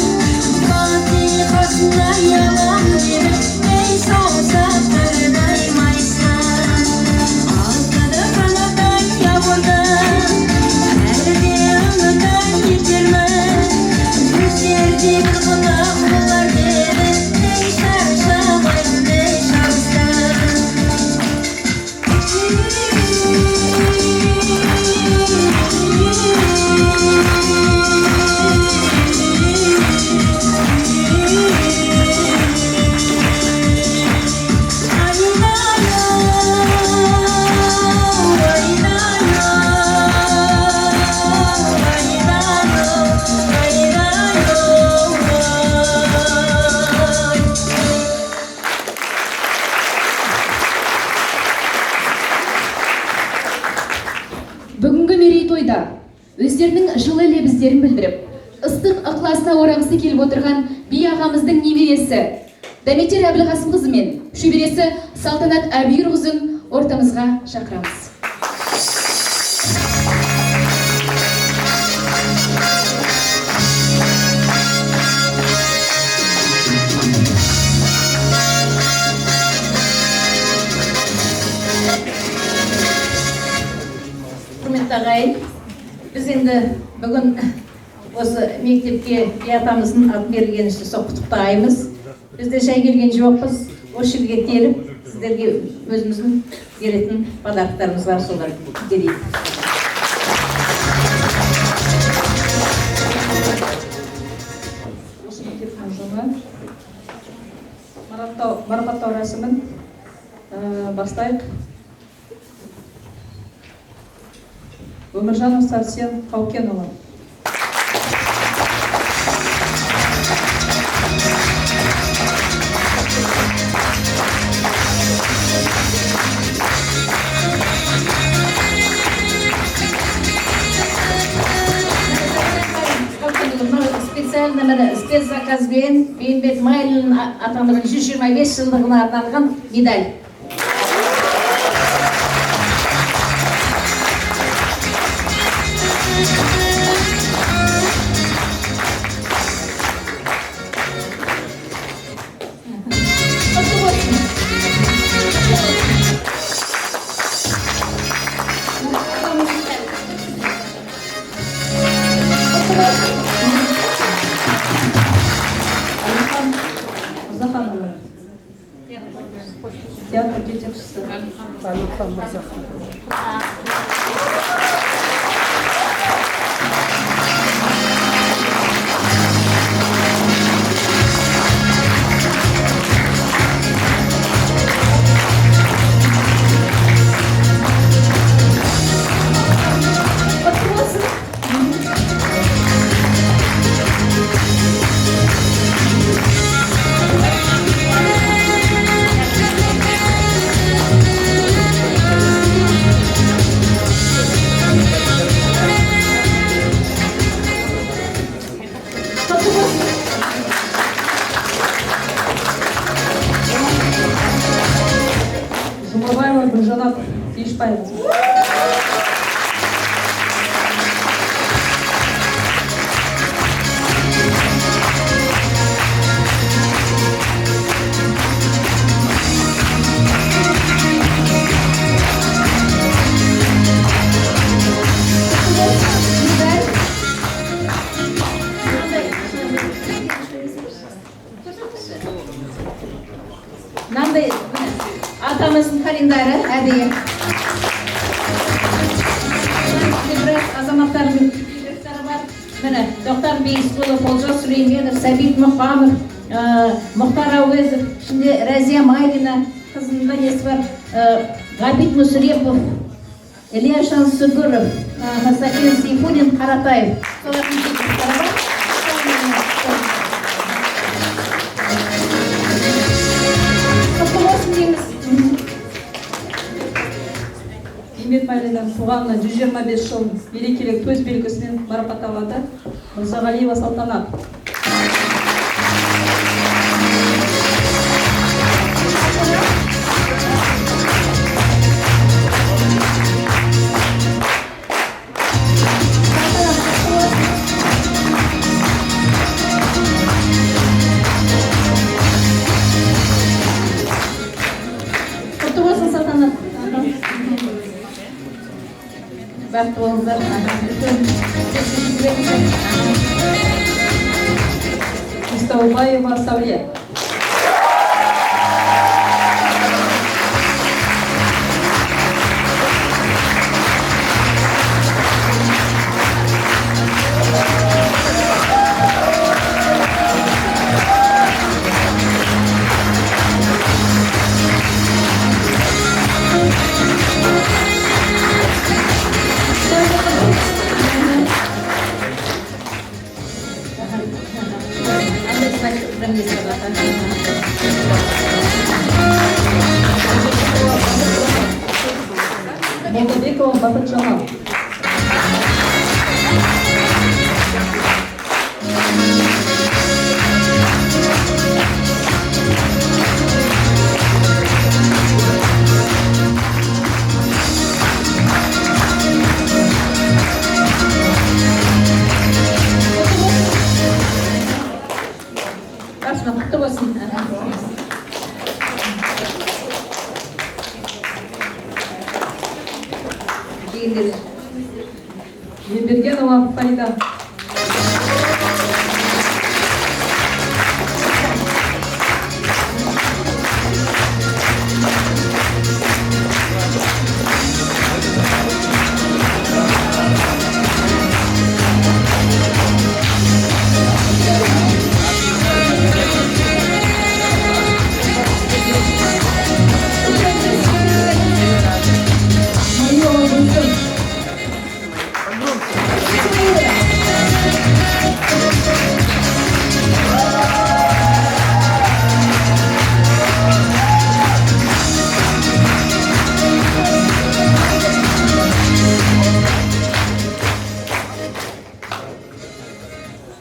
фатиқасындай алам деді, ей, саусақтарындай майысқан. Алтыны қанатай ауырды, әлі де үміт ай етермін, өсерде бір құлақ болар деді, ей, шаршамаймын, ей, шабыстан. Бүгінгі мерейтойда өздерінің жылы лебіздерін білдіріп, ыстық ықыласына орағысы келіп отырған би ағамыздың немересі Дәметер Әбілқасымқызы мен шөбересі Салтанат Әбүйірқызын ортамызға шақырамыз. Құрметті ағайын, біз енді бүгін осы мектепке би атамыздың атын берілгені үшін сол құттықтаймыз. Біз де жай келген жоқпыз, осы жерге келіп сіздерге өзіміздің беретін подарктарымыз бар, солар берейік. Осы мектептің ұжымы марапаттау рәсімін бастайық. Өміржанов Сәрсен Қаукенұлы. Специально міне спецзаказбен Бейімбет Майлин атамыздың 125 жылдығына арналған медаль. Құтты болсын. Құтты болсын. Әлихан Мырзаханұлы. Театр жетекшісі. Әлихан Мырзаханұлы. Құтты болсын. Құтты болсын. Жұмабаева Гүлжанат Ешбаева. Мынандай атамыздың календары әдейі. Біраз азаматтардың бар. Міне, Тоқтар Бейісқұлов, Олжас Сүлейменов, Сәбит Мұқанов, Мұхтар Әуезов, ішінде Разия Майлина қызының да несі бар, Ғабит Мүсірепов, Илья Шансүгіров, Сәкен Сейфуллин, Қаратаев. Солардың жекеліктері бар. Құтты болсын дейміз. Бейімбет Майлиннің туғанына 125 жыл мерекелік төс белгісімен марапатталады Мырзағалиева Салтанат. Құтты болсын, Салтанат. Бақытты болыңыздар. Мұстаубаева Сәуле. Молдабекова Бақытжамал. Құтты болсын. Ембергенова Фарида. Майова Гүлсім.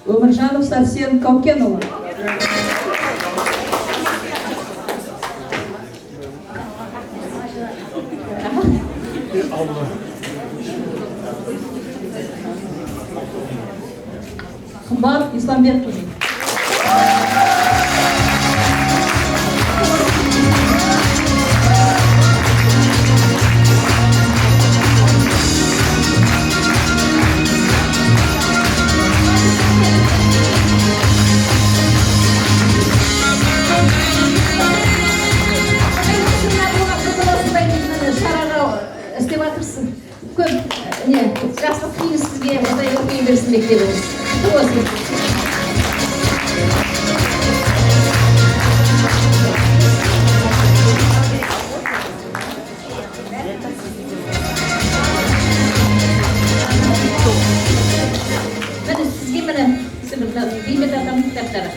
Өміржанов Сәрсен Каукенұлы. Қымбат Исламбекқызы. Шараға істеп жатырсың. Көп не жақсылық тілейміз сізге, осылай өркендей берсін мектебіңіз. Құтты болсын. Міне сізге, міне Бейімбет атамның кітаптары.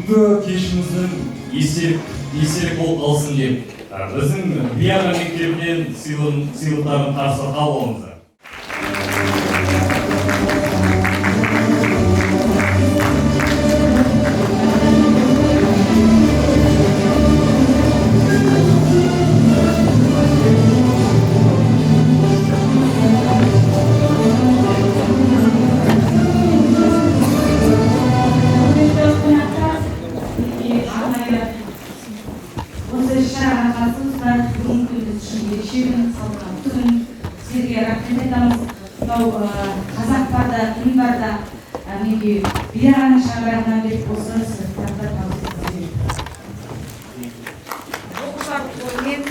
Бүгінгі кешіміздің естелік болып қалсын деп біздің Би-аға мектебінен сыйлықтарын қарсы алыңыздар. Осы іс-шараға қатысыңыздар. Бүгінгі күн біз үшін ерекше күн, салтанатты күн. Сіздерге рахмет айтамыз. Мынау қазақ барда, дін барда, мінекей Би-ағаның шаңырағынан беріп осы сыйлықтарды табыс етіңіздер. Оқушылар қолымен.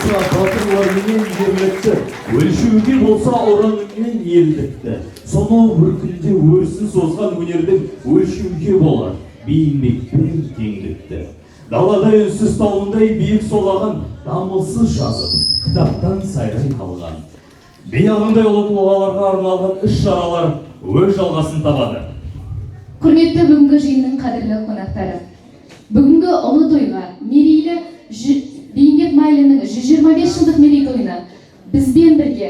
болса батырларменен ерлікті, өлшеуге болса ұранымен елдікті, сонау бір күнде өрісін созған өнердің өлшеуге болар Бейімбетпен теңдікті. Даладай үнсіз, тауындай биік солаған, дамылсыз жазып, кітаптан сайрай қалған. Би ағаңдай ұлы тұлғаларға арналған іс-шаралар өз жалғасын табады. Құрметті бүгінгі жиынның қадірлі қонақтары! Бүгінгі ұлы тойға, мерейлі Бейімбет Майлиннің 125 жылдық мерейтойына бізбен бірге,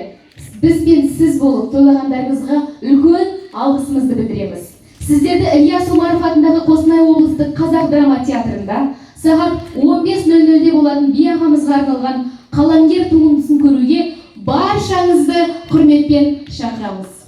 біз бен сіз болып тойлағандарыңызға үлкен алғысымызды білдіреміз. Сіздерді Ілияс Омаров атындағы Қостанай облыстық қазақ драма театрында сағат 15.00-де болатын би ағамызға арналған «Қаламгер» туындысын көруге баршаңызды құрметпен шақырамыз.